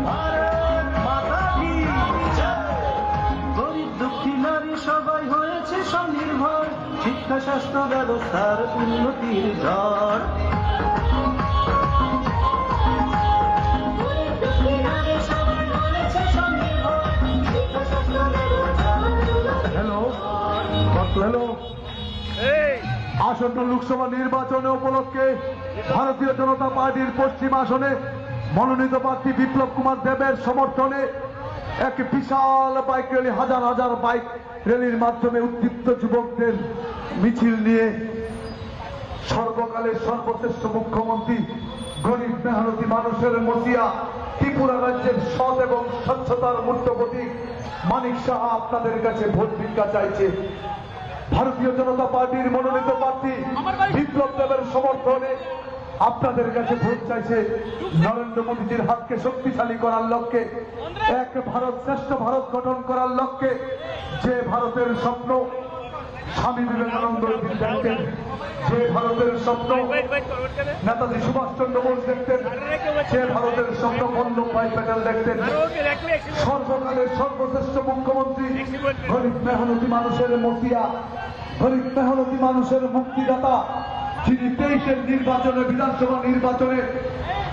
ভারত মাতা কি জয়। গরিব দুঃখী নারী সবাই হয়েছে স্বনির্ভর, শিক্ষা স্বাস্থ্য ব্যবস্থার উন্নতির ঝড়। হ্যালো। আসন্ন লোকসভা নির্বাচনে উপলক্ষে ভারতীয় জনতা পার্টির পশ্চিম আসনে মনোনীত প্রার্থী বিপ্লব কুমার দেবের সমর্থনে এক বিশাল বাইক র্যালি, হাজার হাজার বাইক র্যালির মাধ্যমে উদ্দীপ্ত যুবকদের মিছিল নিয়ে সর্বকালের সর্বশ্রেষ্ঠ মুখ্যমন্ত্রী, গরিব মেহনতি মানুষের মসিয়া, ত্রিপুরা রাজ্যের সৎ এবং স্বচ্ছতার মূর্ত প্রতীক মানিক সাহা আপনাদের কাছে ভোট ভিক্ষা চাইছে। ভারতীয় জনতা পার্টির মনোনীত প্রার্থী বিপ্লব দেবের সমর্থনে আপনাদের কাছে ভোট চাইছে। নরেন্দ্র মোদীজির হাতকে শক্তিশালী করার লক্ষ্যে, এক ভারত শ্রেষ্ঠ ভারত গঠন করার লক্ষ্যে, যে ভারতের স্বপ্ন স্বামী বিবেকানন্দ দেখতেন, যে ভারতের স্বপ্ন নেতাজি সুভাষচন্দ্র বোস দেখতেন, যে ভারতের স্বপ্ন বল্লভ ভাই প্যাটেল দেখতেন, সর্বকালের সর্বশ্রেষ্ঠ মুখ্যমন্ত্রী, গরিব মেহনতি মানুষের মসিয়া, গরিব মেহনতি মানুষের মুক্তিদাতা, যিনি তেইশের নির্বাচনে, বিধানসভা নির্বাচনে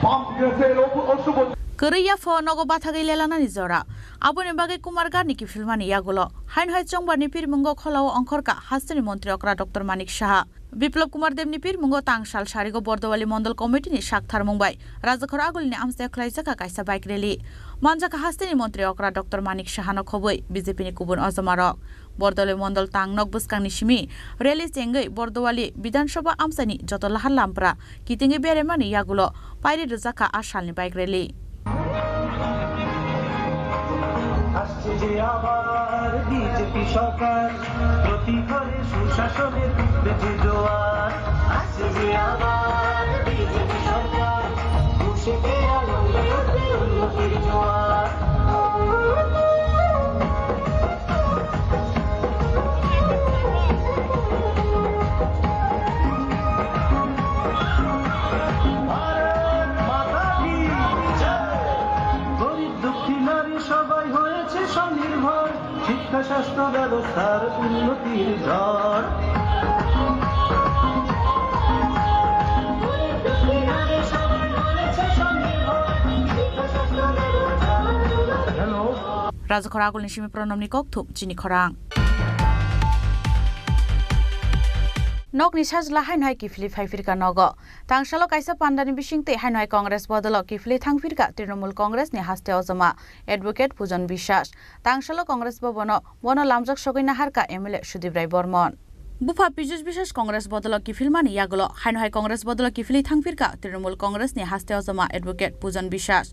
বাম কংগ্রেসের অপু-, অশুভ Kwrwi ya pho nogo bathagwi lelanani jora. Aboni bagwi Kumargarni kiphilmani yagulo haino hai chongbarni pirmungo kholao ongkhorkha hasteni montri okra Doctor Manik Saha. Biplop Kumar Debni pirmungo tang sal sarigo Bordowali Mondol Committee ni sak tharmung bai Rajakhor Agulini amchai khlaijakha kaisa bike rally. Manjakha hasteni montri okra Doctor Manik Sahano khobwi B J P ni kubun ojomarok. Bordowali Mondol tang nok bwskangni simi rally chengwi Bordowali Bidhan Sabha amchaini joto lahar lampra kitingwi beraimani yagulo pairi rwjakha a salni bike rally. আসছে যে আবার বিজেপি সরকার, প্রতি ঘরে সুশাসনের উঠবে যে জোয়ার। আসছে যে আবার বিজেপি সরকার, খুশিতে আনন্দে উঠবে উন্নতির জোয়ার। ভারত মাতা কি জয়। গরিব দুঃখী নারী সবাই হয়েছে স্বনির্ভর, শিক্ষা স্বাস্থ্য ব্যবস্থার উন্নতির ঝড়। Hello. Rajakhor Agulni simi Pranamni kokthum chini khorang. Nokni sajla haino hai kiphilwi phaipirkha nogo. Tangsalo kaisa pandani bisingtwi haino hai Congress bodolo kiphilwi thangphirkha Trinamool Congress ni haste ojoma Advocate Pujon Biswas. Tangsalo Congress bobono bono lamjak sogwi naharkha M L A Sudip Rai Bormon. Bupha Piyush Biswas Congress bodolo kiphilmani yagulo haino hai Congress bodolo kiphilwi thangphirkha Trinamool Congress ni haste ojoma Advocate Pujon Biswas.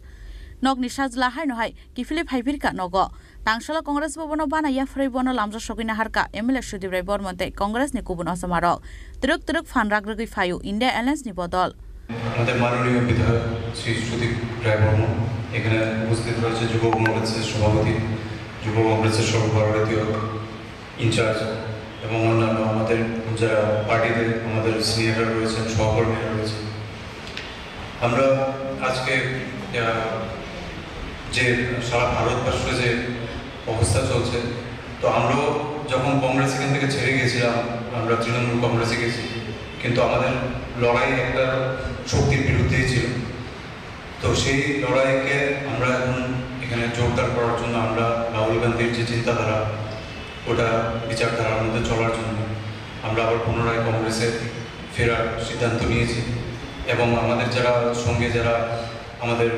Nokni sajla haino hai kiphilwi phaipirkha nogo. Tangsalo Congress bobono bana yapharwi bono lamjak sogwi naharkha M L A Sudip Rai Bormon tei Congress ni kubun osomarok. Twrwk twrwk phan rak rwgwi phaio India Alliance ni bodol. আমাদের মাননীয় বিধায়ক শ্রী সুদীপ রায় বর্মন, এখানে উপস্থিত রয়েছে যুব কংগ্রেসের সভাপতি, যুব কংগ্রেসের সর্বভারতীয় ইনচার্জ এবং অন্যান্য আমাদের যারা পার্টিতে আমাদের সিনিয়ররা রয়েছেন, সহকর্মীরা রয়েছেন। আমরা আজকে, আহ, যে সারা ভারতবর্ষে যে অবস্থা চলছে, তো আমরাও যখন কংগ্রেস এখান থেকে ছেড়ে গিয়েছিলাম, আমরা তৃণমূল কংগ্রেসে গেছি, কিন্তু আমাদের লড়াই একটা শক্তির বিরুদ্ধেই ছিল। তো সেই লড়াইকে আমরা এখন এখানে জোরদার করার জন্য আমরা রাহুল গান্ধীর যে চিন্তাধারা, ওটা বিচারধারার মধ্যে চলার জন্য আমরা আবার পুনরায় কংগ্রেসে ফেরার সিদ্ধান্ত নিয়েছি। এবং আমাদের যারা সঙ্গে যারা আমাদের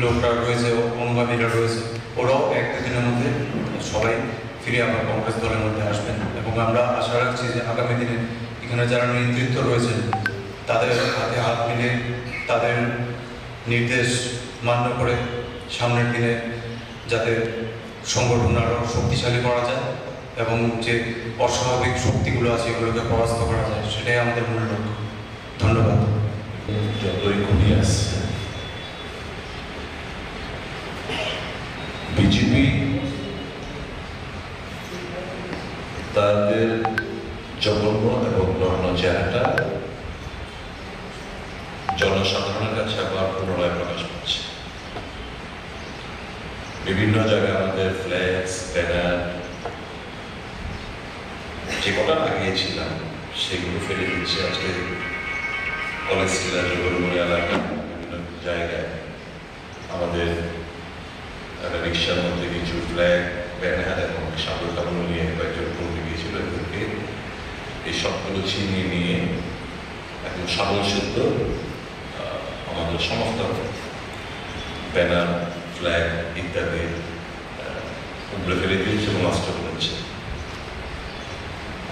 লোকরা রয়েছে, অনুগামীরা রয়েছে, ওরাও এক দুদিনের মধ্যে সবাই ফিরে আবার কংগ্রেস দলের মধ্যে আসবেন। এবং আমরা আশা রাখছি যে আগামী দিনে এখানে যারা নেতৃত্ব রয়েছেন, তাদের হাতে হাত মিলিয়ে তাদের নির্দেশ মান্য করে সামনের দিনে যাতে সংগঠন আরও শক্তিশালী করা যায় এবং যে অস্বাভাবিক শক্তিগুলো আছে, এগুলোকে পরাস্ত করা যায়, সেটাই আমাদের মূল লক্ষ্য। ধন্যবাদ। যতই ঘনিয়ে আসছে, বিজেপি তাদের জঘন্য এবং নগ্ন চেহারাটা জনসাধারণের কাছে আবার পুনরায় প্রকাশ পাচ্ছে। বিভিন্ন জায়গায় আমাদের ফ্লেক্স, ব্যানার, যে কটা লাগিয়েছিলাম, সেগুলো ফেলে দিচ্ছে। আজকে কলেজ স্ট্রিট, রাজগোবিন্দ এলাকা, বিভিন্ন জায়গায় আমাদের একটা রিক্সার মধ্যে কিছু ফ্ল্যাগ এখানে হাজার কর্মী, সাগর কাপড় নিয়ে কয়েকজন কর্মী গিয়েছিল, এদেরকে এই সবগুলো ছিনিয়ে নিয়ে এখন সাবল শুদ্ধ, আহ, আমাদের সমস্ত ব্যানার, ফ্ল্যাগ ইত্যাদি, আহ, উপড়ে ফেলে দিয়েছে এবং নষ্ট করেছে।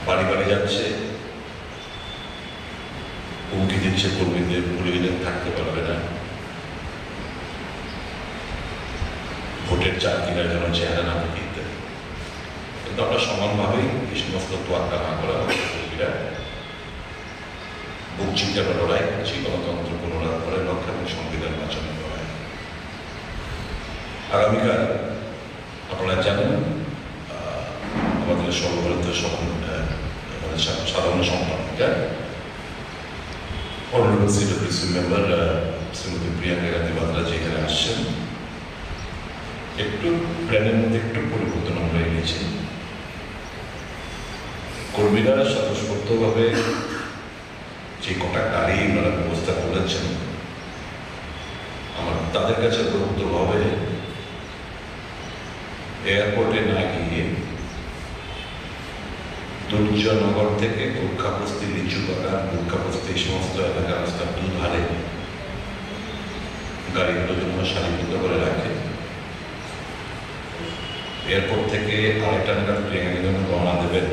বাড়ি বাড়ি যাচ্ছে, হুমকি দিচ্ছে কর্মীদের, পুলিশ থাকতে পারবে না, ভোটের চার দিনের জন্য চেহারা না থাকে ইত্যাদি। কিন্তু আমরা সমানভাবেই এই সমস্ত তোয়াক্কা না করে আমাদের কর্মীরা বুক চিতিয়ে আমরা লড়াই করছি গণতন্ত্র পুনরুদ্ধারের লক্ষ্যে এবং সংবিধান বাঁচানোর লড়াই। আগামীকাল আপনারা জানেন, আহ, আমাদের সর্বভারতীয় সভা, আহ, আমাদের সা-, সাধারণ সম্পাদিকা, অনারেবল সিডব্লিউসি মেম্বার, আহ, শ্রীমতী প্রিয়াঙ্কা গান্ধী ভাদ্রা যে এখানে আসছেন, একটু প্ল্যানের মধ্যে একটু পরিবর্তন আমরা এনেছি। কর্মীরা স্বতঃস্ফূর্তভাবে যে কটা গাড়ি ওনারা ব্যবস্থা করেছেন, আমার তাদের কাছে গুরুত্ব হবে এয়ারপোর্টে না গিয়ে দুর্জনগর থেকে গোর্খাবস্তি, লিচু বাগান, গোর্খাবস্তি, এই সমস্ত এলাকার রাস্তার দুধারে গাড়িগুলো যেন সারিবদ্ধ করে রাখে। এয়ারপোর্ট থেকে আড়াইটা নাগাদ প্রিয়াঙ্কা গান্ধী রওনা দেবেন।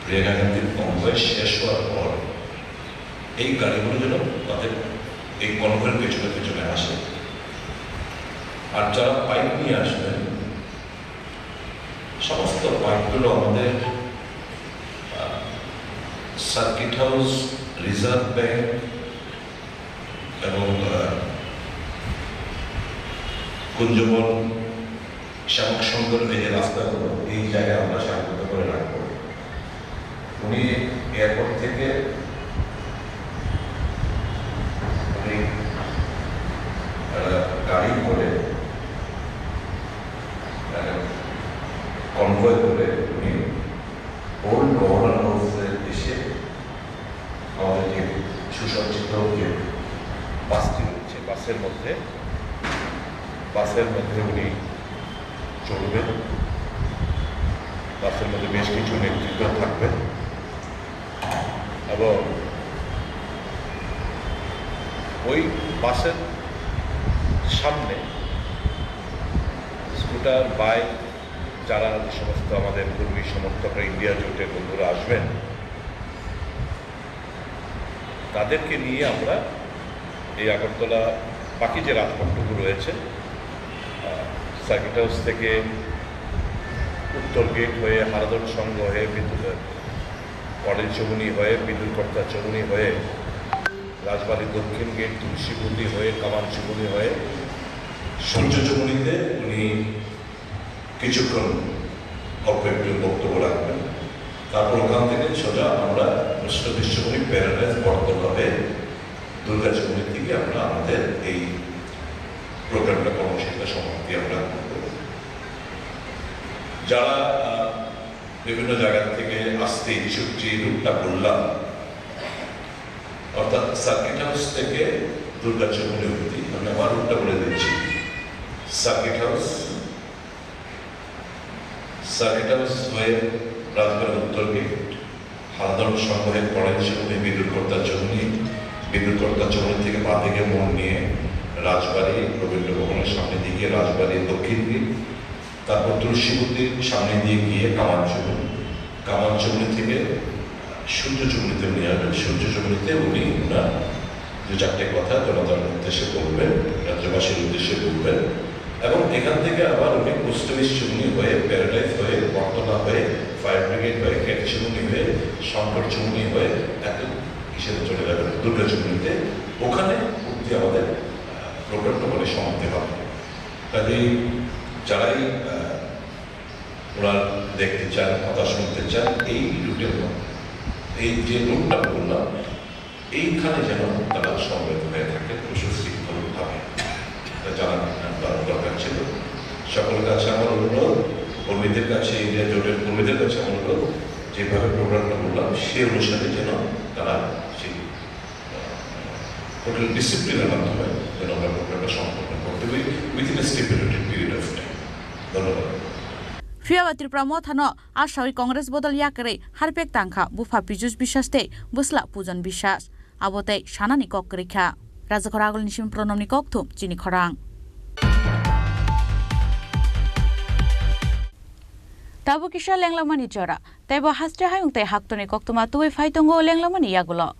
প্রিয়াঙ্কা গান্ধীর কনভয় শেষ হওয়ার পর এই গাড়িগুলো যেন তাদের এই কনভয়ের পেছনে পেছনে আসে। আর যারা পাইপ নিয়ে আসবেন, সমস্ত পাইপগুলো আমাদের, আহ, সার্কিট হাউস, রিজার্ভ ব্যাংক এবং, আহ, কুঞ্জবন, শ্যামক শঙ্কর, এই যে রাস্তাগুলো, এই জায়গায় আমরা সারিবদ্ধ করে রাখবো। উনি এয়ারপোর্ট থেকে উনি, আহ, গাড়ি করে, আহ, কনভয় করে উনি ওল্ড গভর্নর হাউসে এসে আমাদের যে সুসজ্জিত যে বাসটি রয়েছে, বাসের মধ্যে, বাসের মধ্যে উনি চলবেন। বাসের মধ্যে বেশ কিছু নেতৃত্ব থাকবেন এবং ওই বাসের সামনে স্কুটার, বাইক, যারা যে সমস্ত আমাদের কর্মী সমর্থকরা, ইন্ডিয়া জোটের বন্ধুরা আসবেন, তাদেরকে নিয়ে আমরা এই আগরতলা বাকি যে রাজপথটুকু রয়েছে, আহ, সার্কিট হাউস থেকে উত্তর গেট হয়ে, হারাধন সংঘ হয়ে, বিদ্যুৎ, কলেজ চৌমুহনী হয়ে, বিদ্যুৎ কর্তা চৌমুহনী হয়ে, রাজবাড়ি দক্ষিণ গেট, তুলসীবতী হয়ে, কামান চৌমুহনী হয়ে, সূর্য চৌমুহনীতে উনি কিছুক্ষণ অল্প একটু বক্তব্য রাখবেন। তারপর ওখান থেকে সোজা আমরা কৃষ্ণ বিশ্বমণি প্যারাডাইস বটতলা হয়ে দুর্গা চৌমুহনীর দিকে আমরা আমাদের এই প্রোগ্রামটা, কর্মসূচিটা সমাপ্তি আমরা করব। যারা, আহ, বিভিন্ন জায়গা থেকে আসতে ইচ্ছুক, যে রুটটা বললাম, অর্থাৎ সার্কিট হাউস থেকে দুর্গা চৌমুহনী অবধি, আমি আবার রুটটা বলে দিচ্ছি। সার্কিট হাউস, সার্কিট হাউস হয়ে রাজবাড়ি উত্তর গেট, হারাধন সংঘ হয়ে পরেন চৌমুহনী, বিদ্যুৎ কর্তা চৌমুহনী, বিদ্যুৎ কর্তা চৌমুহনী থেকে বাঁ দিকে মোড় নিয়ে রাজবাড়ি রবীন্দ্র ভবনের সামনে দিয়ে গিয়ে রাজবাড়ি দক্ষিণ গেট, তারপর তুলসীবতীর সামনে দিয়ে গিয়ে কামান চৌমুহনী, কামান চৌমুহনী থেকে সূর্য চৌমুহনীতে উনি আসবেন। সূর্য চৌমুহনীতে উনি ওনার দু চারটে কথা জনতার উদ্দেশ্যে বলবেন, রাজ্যবাসীর উদ্দেশ্যে বলবেন। এবং এখান থেকে আবার উনি পোস্ট অফিস চৌমুহনী হয়ে, প্যারাডাইস হয়ে, বটতলা হয়ে, ফায়ার ব্রিগেড হয়ে, গেট চৌমুহনী হয়ে, শঙ্কর চৌমুহনী হয়ে এত কিসের চলে যাবেন দুর্গা চৌমুহনীতে। ওখানে অবধি আমাদের, আহ, প্রোগ্রামটা মানে সমাপ্তি হবে। কাজেই যারাই, আহ, ওনার দেখতে চান, কথা শুনতে চান, এই রুটের মধ্যে, এই যে রুটটা বললাম, এইখানে যেন তারা সমবেত হয়ে থাকে, সুশৃঙ্খলভাবে। এটা জানার দর-, দরকার ছিল। সকলের কাছে আমার অনুরোধ, কর্মীদের কাছে, ইন্ডিয়া জোটের কর্মীদের কাছে আমার অনুরোধ, যেভাবে প্রোগ্রামটা বললাম, সেই অনুসারে যেন তারা সেই, আহ, হোটেল ডিসিপ্লিনের মাধ্যমে যেন আমরা প্রোগ্রামটা সম্পন্ন করতে পারি within a stipulated period of time। Phiya ba Tipra Mothano asawi Congress bodol yakarwi harpek tangkha bupha Piyush Biswas tei bwsla Pujon Biswas. Abo tei sanani kok kwrwi kha. Rajakhor Agulni simi Pronomni kokthum chini khorang. Tabuk kisa lenglamani jora, tei bo haste hayung tei haktorni koktwma tubui phai tongo lenglamani yagulo.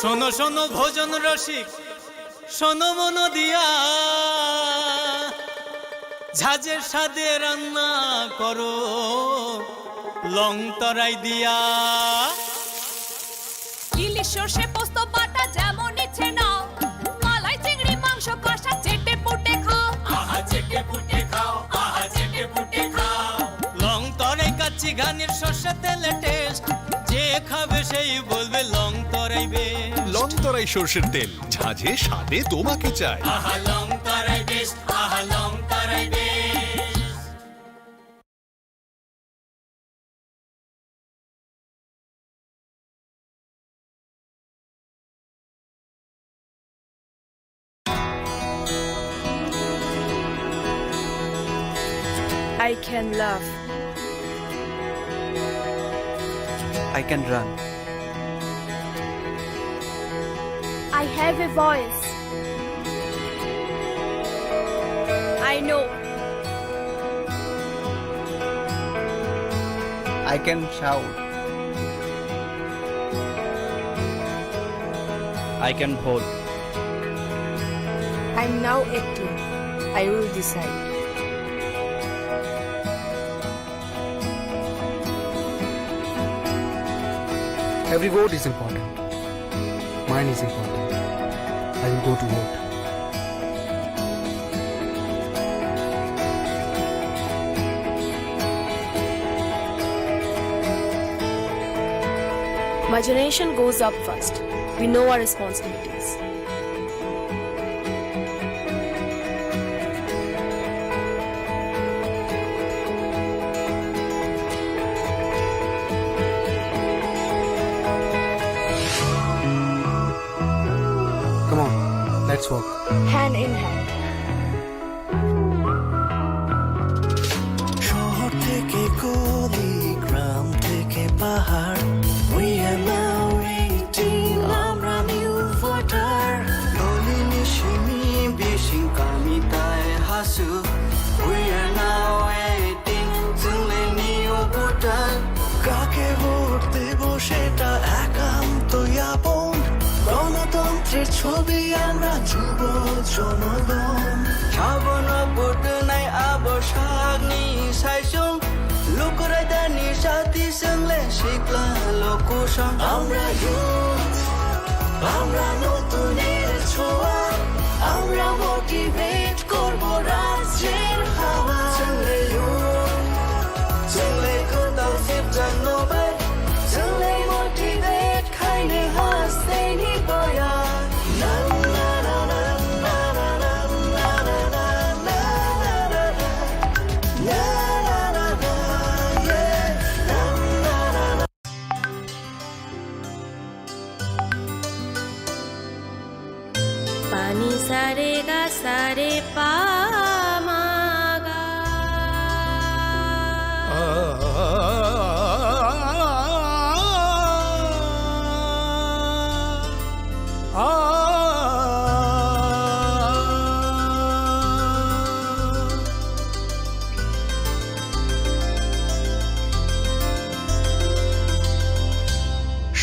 শোনো শোনো ভোজন রসিক, শোনো মন দিয়া, ঝাঁঝের স্বাদে রান্না করো লং তরাই দিয়া। ইলিশ সর্ষে পোস্ত বাটা যেমন ইচ্ছে নাও, মালাই চিংড়ি মাংস কষা চেটে পুটে খাও। আহা চেটে পুটে খাও, আহা চেটে পুটে খাও। লং তরাই কাচ্চি ঘানির সর্ষে তেলে টেস্ট, যে খাবে সেই বলবে লং তরাই বেস্ট। লং তরাই সর্ষের তেল, ঝাঁঝে স্বাদে তোমাকে চাই। আহা লং তরাই বেস্ট, আহা লং তরাই best. I can laugh. I can run. I have a voice. I know. I can shout. I can vote. I'm now acting. I will decide. Every vote is important. Mine is important. I will go to vote. My generation goes up first. We know our responsibilities. Come on, let's walk. Hand in hand. শহর থেকে গলি, গ্রাম থেকে পাহাড়, we are now eighteen, আমরা new voter. Loli ni simi bising kami tai hasu, we are now eighteen, chwng le new voter. কাকে ভোট দেব সেটা একান্ত আপন। গণতন্ত্রের ছবি আমরা যুব জনগণ। Sabono vote nai abo sakni saisung. Lukurai dani jati chwng le sikla lokusong. আমরা youth, আমরা নতুনের ছোঁয়া, আমরা motivate করব রাজ্যের হাওয়া। Chwng le youth, chwng le kwtal sipjak no bai, chwng le motivate khaini hasteni boya. Na, na, na, na, na. Pani sare ga sare pa ma ga.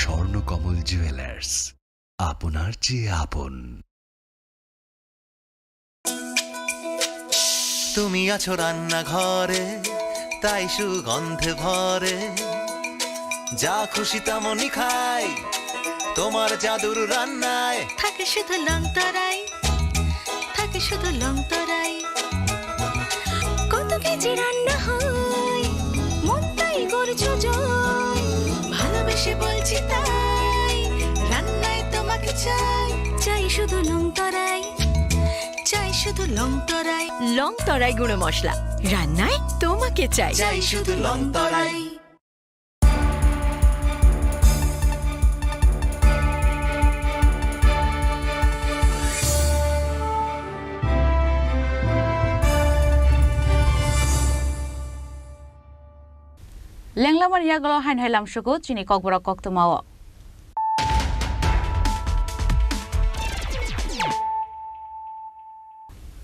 Swarnakamal jewellers, আপনার চেয়ে আপন। তুমি আছো রান্নাঘরে, তাই সুগন্ধে ভরে। যা খুশি তেমনই খাই, তোমার জাদুর রান্নায়। থাকে শুধু লং তরাই, থাকে শুধু লং তরাই। কত কেজি রান্না হয়, মন তাই করছো জয়। ভালোবেসে বলছি তাই, রান্নায় তোমাকে চাই। চাই শুধু লং তরাই, চাই শুধু লং তরাই। লং তরাই গুঁড়ো মশলা, রান্নায় তোমাকে চাই। চাই শুধু লং তরাই। Lenglamani yagulo haino hai lamsugo chini kokborok koktwmao.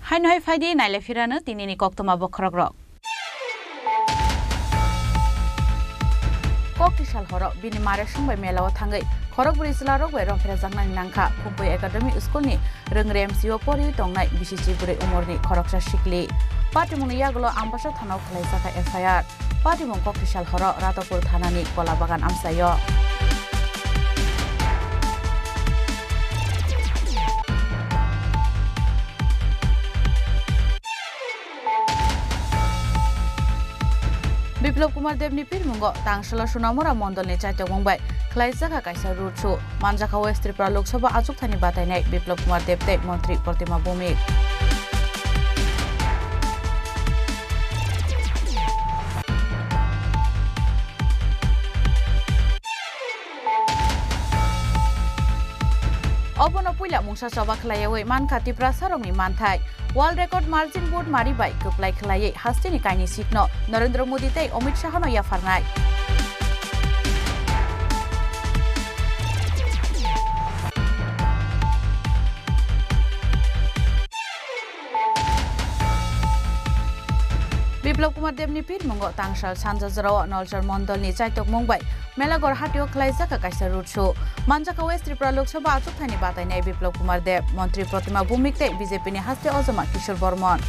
Haino hai phaidi naile phirano tinini koktwma bokhorokrok. Kokti sal horo bini mare songbai melao thangwi khorokbrwi chwlarok bai romphrejaknani nangkha Khumpui Academy School ni Rwngrem C O poriwi tongnai bisi chibrwi umorni khoroksa sikli. Patimungni yagulo Ambasa thanao khwlaijak kha F I R. Patimung kokti sal horo Radhapur thanani Kola Bagan amchaio. Biplab Kumar Debni pirmungo Tangsalo Sunamura Mondolni chaitokmung bai khwlaijak kha kaisa road show. Manjakha West Tripura Lok Sabha achukthani batainai Biplab Kumar Deb tei Montri Protima Bhowmik. Obono puila mungsa choba khwlaiyawi mankha Tiprasarokni manthai. World Record Margin Board mari bai kwplai khwlaiwi hasteni kainwi seat no Narendra Modi tei Amit Shah no yapharnai. Biplab Kumar Debni pirmungo Tangsal Sanja Jorao Nolchor Mondolni chaitokmung bai Melaghor hatio khwlaijak kha kaisa road show. Manjakha West Tripura Lok Sabha achukthani batainai Biplab Kumar Deb, Montri Protima Bhowmik tei B J P ni haste ojama Kishore Bormon.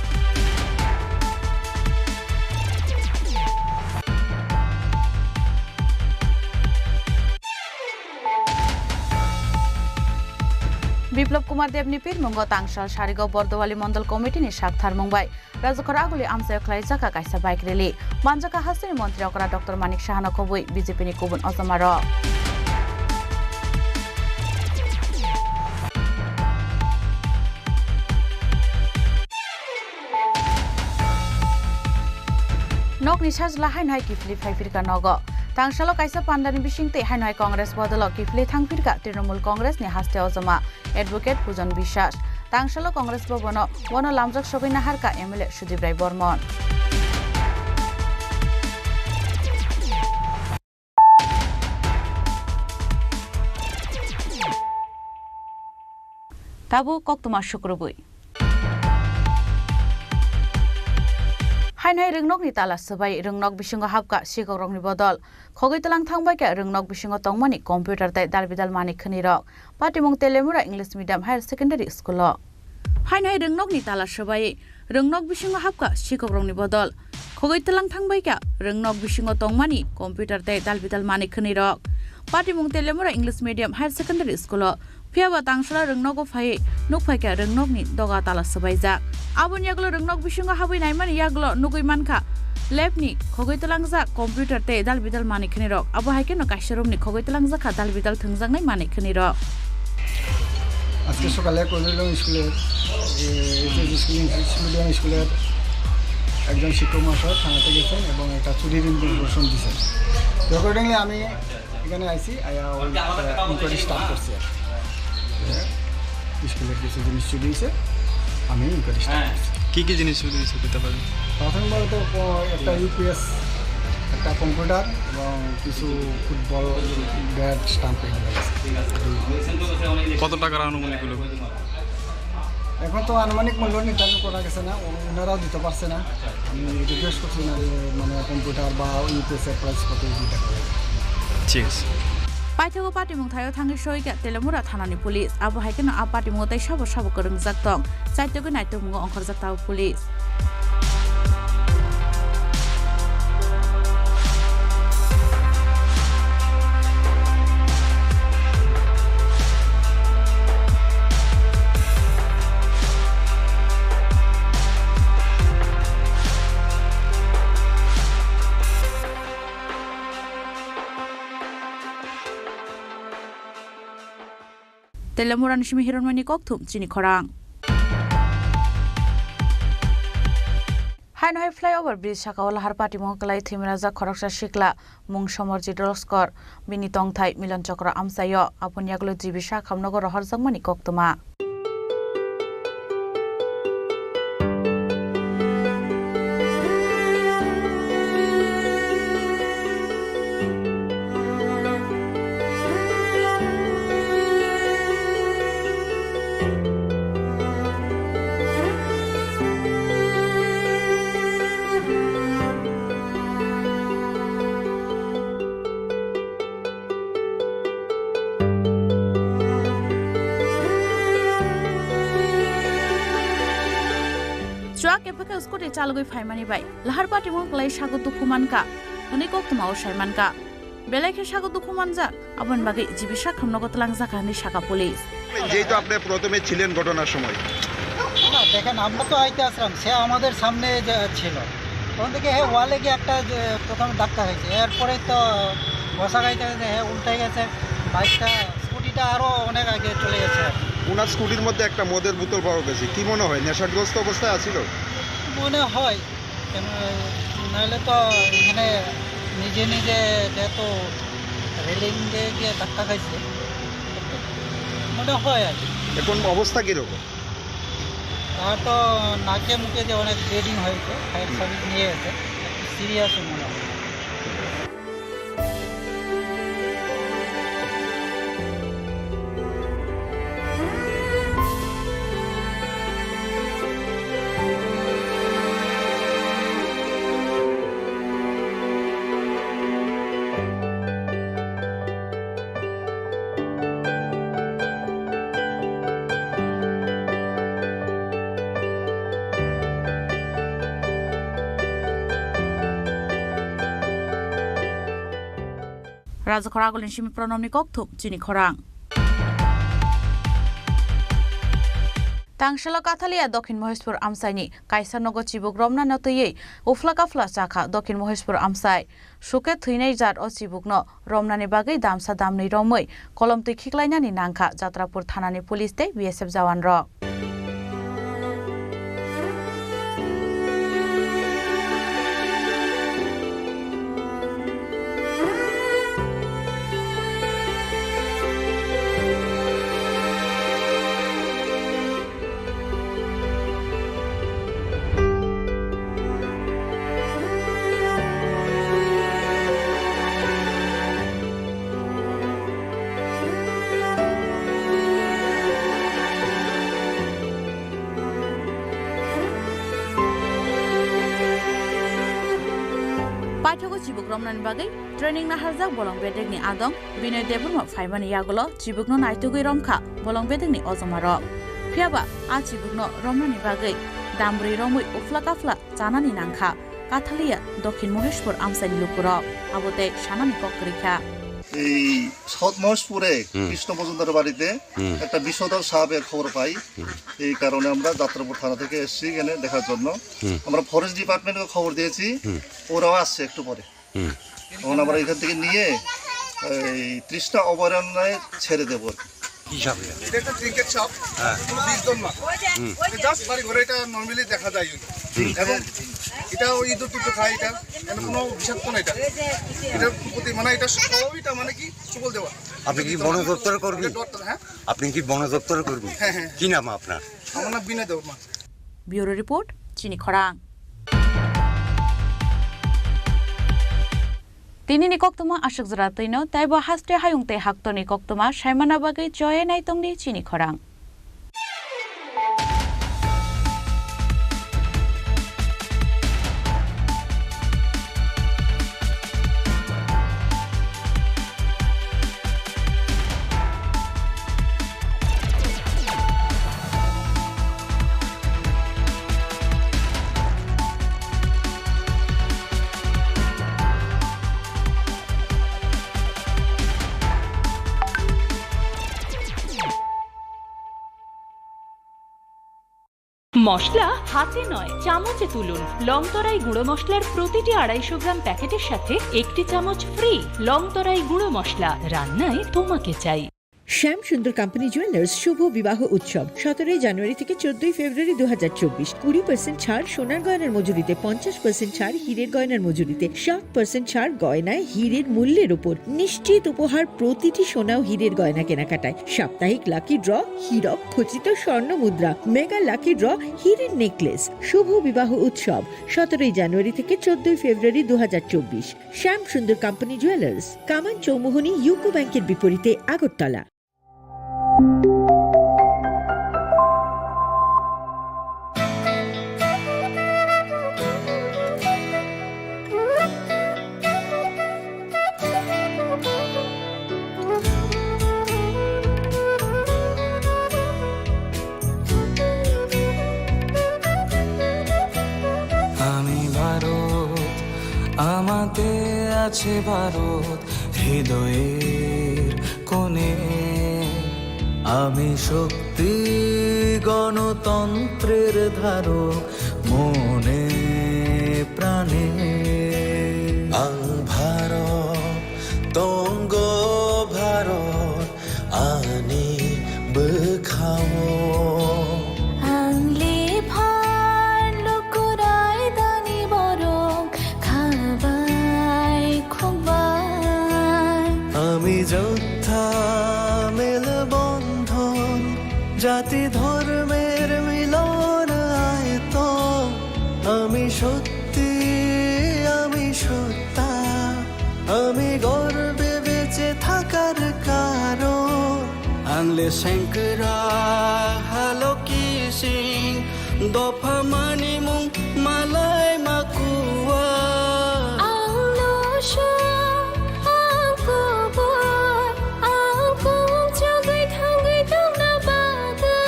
Biplab Kumar Debni pirmungo Tangsal Sarigaon Bordowali Mondol Committee ni sak tharmung bai Rajakhor Aguli amchaio khwlaijak kha kaisa bike rally. Manjakha hasteni montri okra Doctor Manik Sahano khobwi B J P ni kubun ojamarok. Nokni sajla haino hai kiphilwi phaiphirkha nogo. Tangsalo kaisa pandani bisingtwi haino hai Congress bodolo kiphilwi thangphirkha Trinamool Congress ni haste ojama Advocate Pujon Biswas. Tangsalo Congress Bhavan o bono lamjak sogwi naharkha M L A Sudip Rai Bormon. Tabuk koktwma sukrubwi. Haino hai rwngnokni tala swbai rwngnok bisingo hapkha sikokrokni bodol. Khogwi tlang thangbaikha rwngnok bisingo tongmani computer tei dal bidal manwi khwnwirok. Patimung Telemura English Medium Higher Secondary School o. Haino hai rwngnokni tala swbai rwngnok bisingo hapkha sikokrokni bodol. Khogwi tlang thangbaikha rwngnok bisingo tongmani computer tei dal bidal manwi khwnwirok. Patimung Telemura English Medium Higher Secondary School o. Phiyaba Tangsala rwngnogo phaiwi nukphaikha rwngnokni doga tala swbaijak. Aboni yagulo rwngnok bisingo habwi naimani yagulo nugwi mankha lab ni khogwi tlangjak computer tei dal bidal manwi khwnwirok. Abo hai kheno kaisa room ni khogwi tlangjak kha dal bidal thwngjaknai manwi khwnwirok. আজকে সকালে কৈলুলং স্কুলের, এ, HS school, English medium স্কুলের একজন শিক্ষক মহাশয় থানাতে গেছেন এবং একটা চুরির ইনফরমেশন দিয়েছেন। তো অ্যাকর্ডিংলি আমি এখানে আইছি, আয়া ওই, আহ, ইনকোয়ারি স্টার্ট করছি আর কি। হ্যাঁ, স্কুলের কিছু জিনিস চুরি হয়েছে, আমি ইনকোয়ারি স্টার্ট করছি। কি কি জিনিস চুরি হয়েছে বলতে পারেন? প্রাথমিকভাবে তো ক-, একটা ইউপিএস, একটা কম্পিউটার এবং কিছু ফুটবল ব্যাট, স্টাম্প এগুলো গেছে। কত টাকার আনুমানিক হলো? এখন তো আনুমানিক মূল্য নির্ধারণ করা গেছে না, ও-, ওনারাও দিতে পারছে না। আমি রিকোয়েস্ট করছি না যে মানে কম্পিউটার বা ইউপিএস এর প্রাইস কত, এই দুইটা করে। ঠিক আছে। Paithago patimung thaio thangwi soikha Telemura thanani police. Abo hai kheno a patimung tei sabo sabo kwrwngjak tong. Chaitogwi naitokmungo ongkhorjak tao police. Telemurani simi Hironmani kokthum chini khorang. Aino hai flyover bridge sakao lahar patimung kwlai thwimrajak khoroksa sikla mung Somorjit Loskor, bini tongthai Milon Chokro amchaio, aboni yagulo G B sak hamnogo rohorjakmani koktwma. Chuak kepheka scooty chalogwi phaimani bai lahar patimung kwlai sago dukhu mankha hwnwi koktwmao sai mankha. Belai khe sago dukhu manjak, aboni bagwi G B sak hamnogo twlangjakha hwnwi sakha police. যেহেতু আপনি প্রথমে ছিলেন ঘটনার সময়। না, দেখেন, আমরা তো আইতে আসলাম, সে আমাদের সামনে যে ছিল, তখন থেকে হে ওয়ালে গিয়ে একটা যে প্রথমে ধাক্কা খাইছে, এরপরে তো ঘষা খাইতে খাইতে হে উল্টে গেছে, বাইকটা, স্কুটিটা আরও অনেক আগে চলে গেছে। ওনার স্কুটির মধ্যে একটা মদের বোতল পাওয়া গেছে, কি মনে হয় নেশাগ্রস্ত অবস্থায় আছিল? মনে হয়, কেন, নাহলে তো এখানে নিজে নিজে যেহেতু রেলিং দিয়ে গিয়ে ধাক্কা খাইছে, মনে হয় আর কি। এখন অবস্থা কিরকম? তার তো নাকে মুখে যে অনেক ব্লিডিং হয়েছে, ফায়ার সার্ভিস নিয়ে গেছে, সিরিয়াস মনে হয়। Rajakhor agulni simi Pronomni kokthum chini khorang. Tangselo Kathalia Dokhin Moheshpur amchaini kaisa nogo chibuk romna no twiwi uphla kaphla chakha Dokhin Moheshpur amchai. Sukhe thwinai jat o chibukno romnani bagwi damsa damnwi romwi kolomtwi khiklainani nangkha Jatrapur thanani police tei B S F jawanrok. Paithago chibuk romnani bagwi training naharjak bolong bedekni adong Binoy Debbarma phaimani yagulo chibukno naitugwi romkha bolong bedekni ojomarok. Phiyaba a chibukno romnani bagwi dambrwi romwi uphla kaphla chanani nangkha Kathalia Dokhin Moheshpur amchaini lukurok, abo tei sanani kok kwrwikha. এই সাউথ মহেশপুরে হুম। কৃষ্ণ মজুমদারের বাড়িতে হুম। একটা বিষধর সাপের খবর পাই। হুম। এই কারণে আমরা যাত্রাপুর থানা থেকে এসেছি এখানে দেখার জন্য। হুম। আমরা ফরেস্ট ডিপার্টমেন্টকে খবর দিয়েছি, হুম। ওরাও আসছে একটু পরে। হুম। তখন আমরা এখান থেকে নিয়ে এই তৃষ্ণা অভয়ারণ্যে ছেড়ে দেবো আর কি। কি সাপ এটা? এটা একটা ট্রিঙ্কেট সাপ, হ্যাঁ। কোনো বিষ ধর না। হুম। এটা জাস্ট বাড়ি ঘরে এটা নরমালি দেখা যায়। হুম। এবং এটা ওই ইঁদুর টুদুর খায় এটা, এটা কোনো বিষাক্ত না এটা। এটার প্রতি মানে এটা স্বভাবই এটা মানে কি সবল দেওয়া। আপনি কি বন দপ্তরের কর্মী? এটা ডরটা, হ্যাঁ? আপনি কি বন দপ্তরের কর্মী? হ্যাঁ, হ্যাঁ। কি নাম আপনার? আমার নাম বিনয় Debbarma. Bureau report, Chini Khorang. Tinini koktwma aswk jora twino, teibo haste hayung tei haktorni koktwma saimana bagwi choye naitongdi Chini Khorang. মশলা হাতে নয়, চামচে তুলুন। লংতরাই গুঁড়ো মশলার প্রতিটি আড়াইশো গ্রাম প্যাকেটের সাথে একটি চামচ ফ্রি। লংতরাই গুঁড়ো মশলা, রান্নায় তোমাকে চাই। শ্যাম সুন্দর কোম্পানি জুয়েলার্স শুভ বিবাহ উৎসব সতেরোই জানুয়ারি থেকে চোদ্দই ফেব্রুয়ারি দু হাজার চব্বিশ। কুড়ি পার্সেন্ট ছাড় সোনার গয়নার মজুরিতে, পঞ্চাশ পার্সেন্ট ছাড় হীরের গয়নার মজুরিতে, সাত পার্সেন্ট ছাড় গয়নায় হীরের মূল্যের উপর, নিশ্চিত উপহার প্রতিটি সোনা ও হীরের গয়না কেনাকাটায়, সাপ্তাহিক লাকি ড্র, হীরক খচিত স্বর্ণ মুদ্রা, মেগা লাকি ড্র, হীরের নেকলেস। শুভ বিবাহ উৎসব সতেরোই জানুয়ারি থেকে চোদ্দই ফেব্রুয়ারি দু হাজার চব্বিশ। শ্যাম সুন্দর কোম্পানি জুয়েলার্স, কামান চৌমুহনী ইউকো ব্যাংকের বিপরীতে, আগরতলা। আমি ভারত, আমাতে আছে ভারত হৃদয়ের কোণে। আমি শক্তি, গণতন্ত্রের ধারক মনে প্রাণে। Ang Bharat, tonggo Bharat, ani bwkhao. Ang lephar lukurai dani borok khabai khukbai. Ami jottha melbondhon, jati dhormer milon aito. Ami sotthi, ami sotta, ami gorbe beche thakar karon. Ang le sengkra haloki sing, dopha mani mung malai makua. Ang no sha, ang kubur, ang kung chagui thangui tongna bagwi.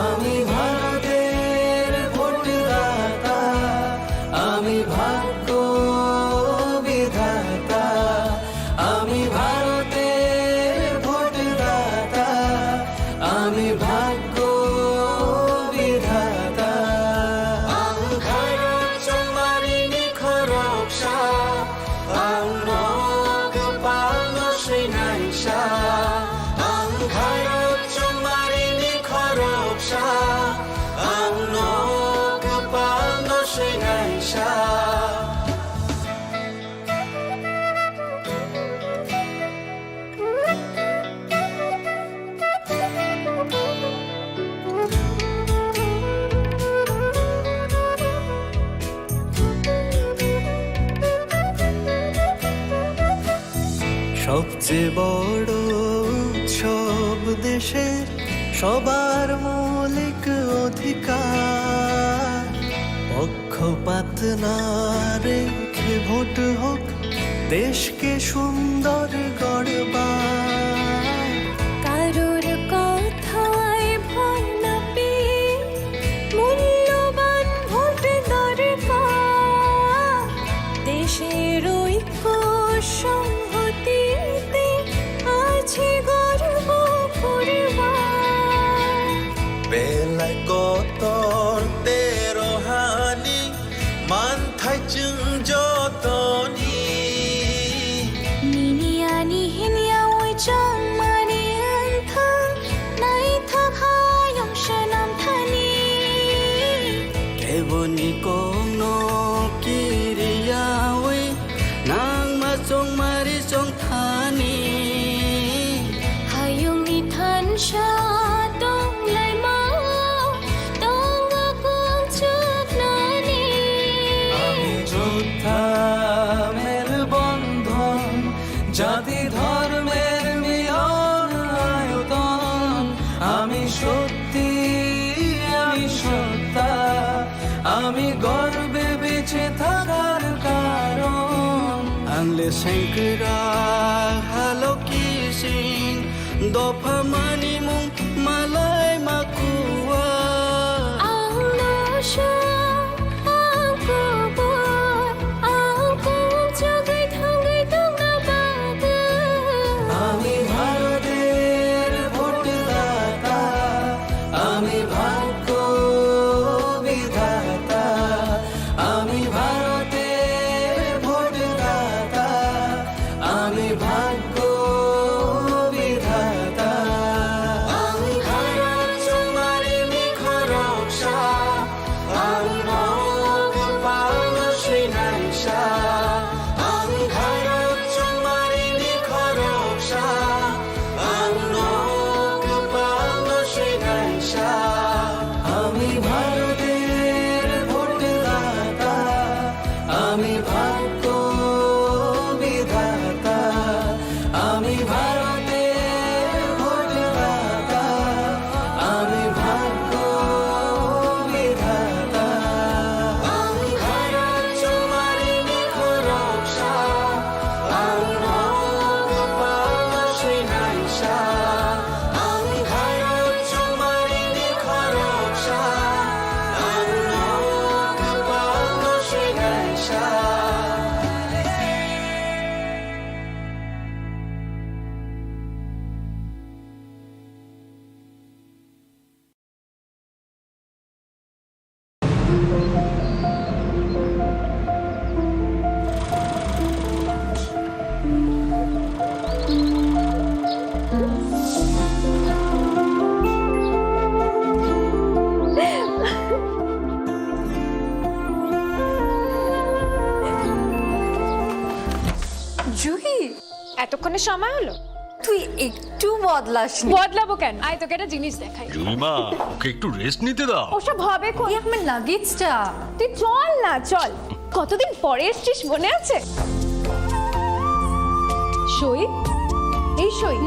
Ami Bharoter bhotdata, ami bhagyo bidhata, ami Bharoter bhotdata, ami bhagyo bidhata. Ang Bharot chongmarini khoroksa, ang no kwpalno swinaisa. Ang Bharot chongmarini khoroksa, ang no kwpalno swinaisa. সবচেয়ে বড় উৎসব দেশের সবার মৌলিক অধিকার। পক্ষপাত না রেখে ভোট হোক, দেশকে সুন্দর গড়বার। কারোর কথায় ভয় না পেয়ে মূল্যবান ভোট দরকার। দেশের ঐক্য সংহতিতে আছে গর্ব করবার। Belai kotor tero hani manthai chwng jotoni. Nini ani hinya oi chongmani wngthang, naithok hayung swnam thani. Keboni kokno kiriyawi nangma chongmari chongthani. Hayungni thansa tonglaima tongo kung chuknani. Ami jotha melbondhon, jati dhormer milon ayoton. Ami sotthi, ami sotta, ami gorbe beche thakar karon. Ang le sengkra haloki sing, dopha mani mung malai makua. Ang no sha, ang kubur, ang kung chagui thangui tongna bagwi. Ami Bharoter bhotdata, ami bhagyo bidhata, ami Bharoter bhotdata, ami bhagyo bidhata. Juhi, এতক্ষণে সময় হলো? তুই একটু বদলাসনি। বদলাবো কেন? আয়, তোকে একটা জিনিস দেখাই। জুলিমা, ওকে একটু রেস্ট নিতে দাও। ওসব হবে কোন? এ আমার লাগেজটা। তুই চল না, চল। কতদিন পরে এসছিস, মনে আছে? সই, এই সই।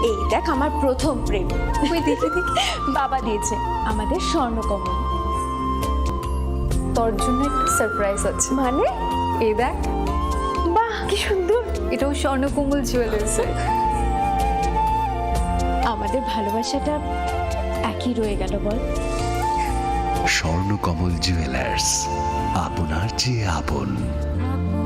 এই দেখ, আমার প্রথম প্রেম। ওই দেখি, দেখি। বাবা দিয়েছে, আমাদের স্বর্ণকমল। তোর জন্য একটা সারপ্রাইজ আছে। মানে? এই দেখ। বাহ, কি সুন্দর। এটাও স্বর্ণকমল জুয়েলার্সের। আমাদের ভালোবাসাটা একই রয়ে গেল, বল? স্বর্ণকমল জুয়েলার্স, আপনার চেয়ে আপন।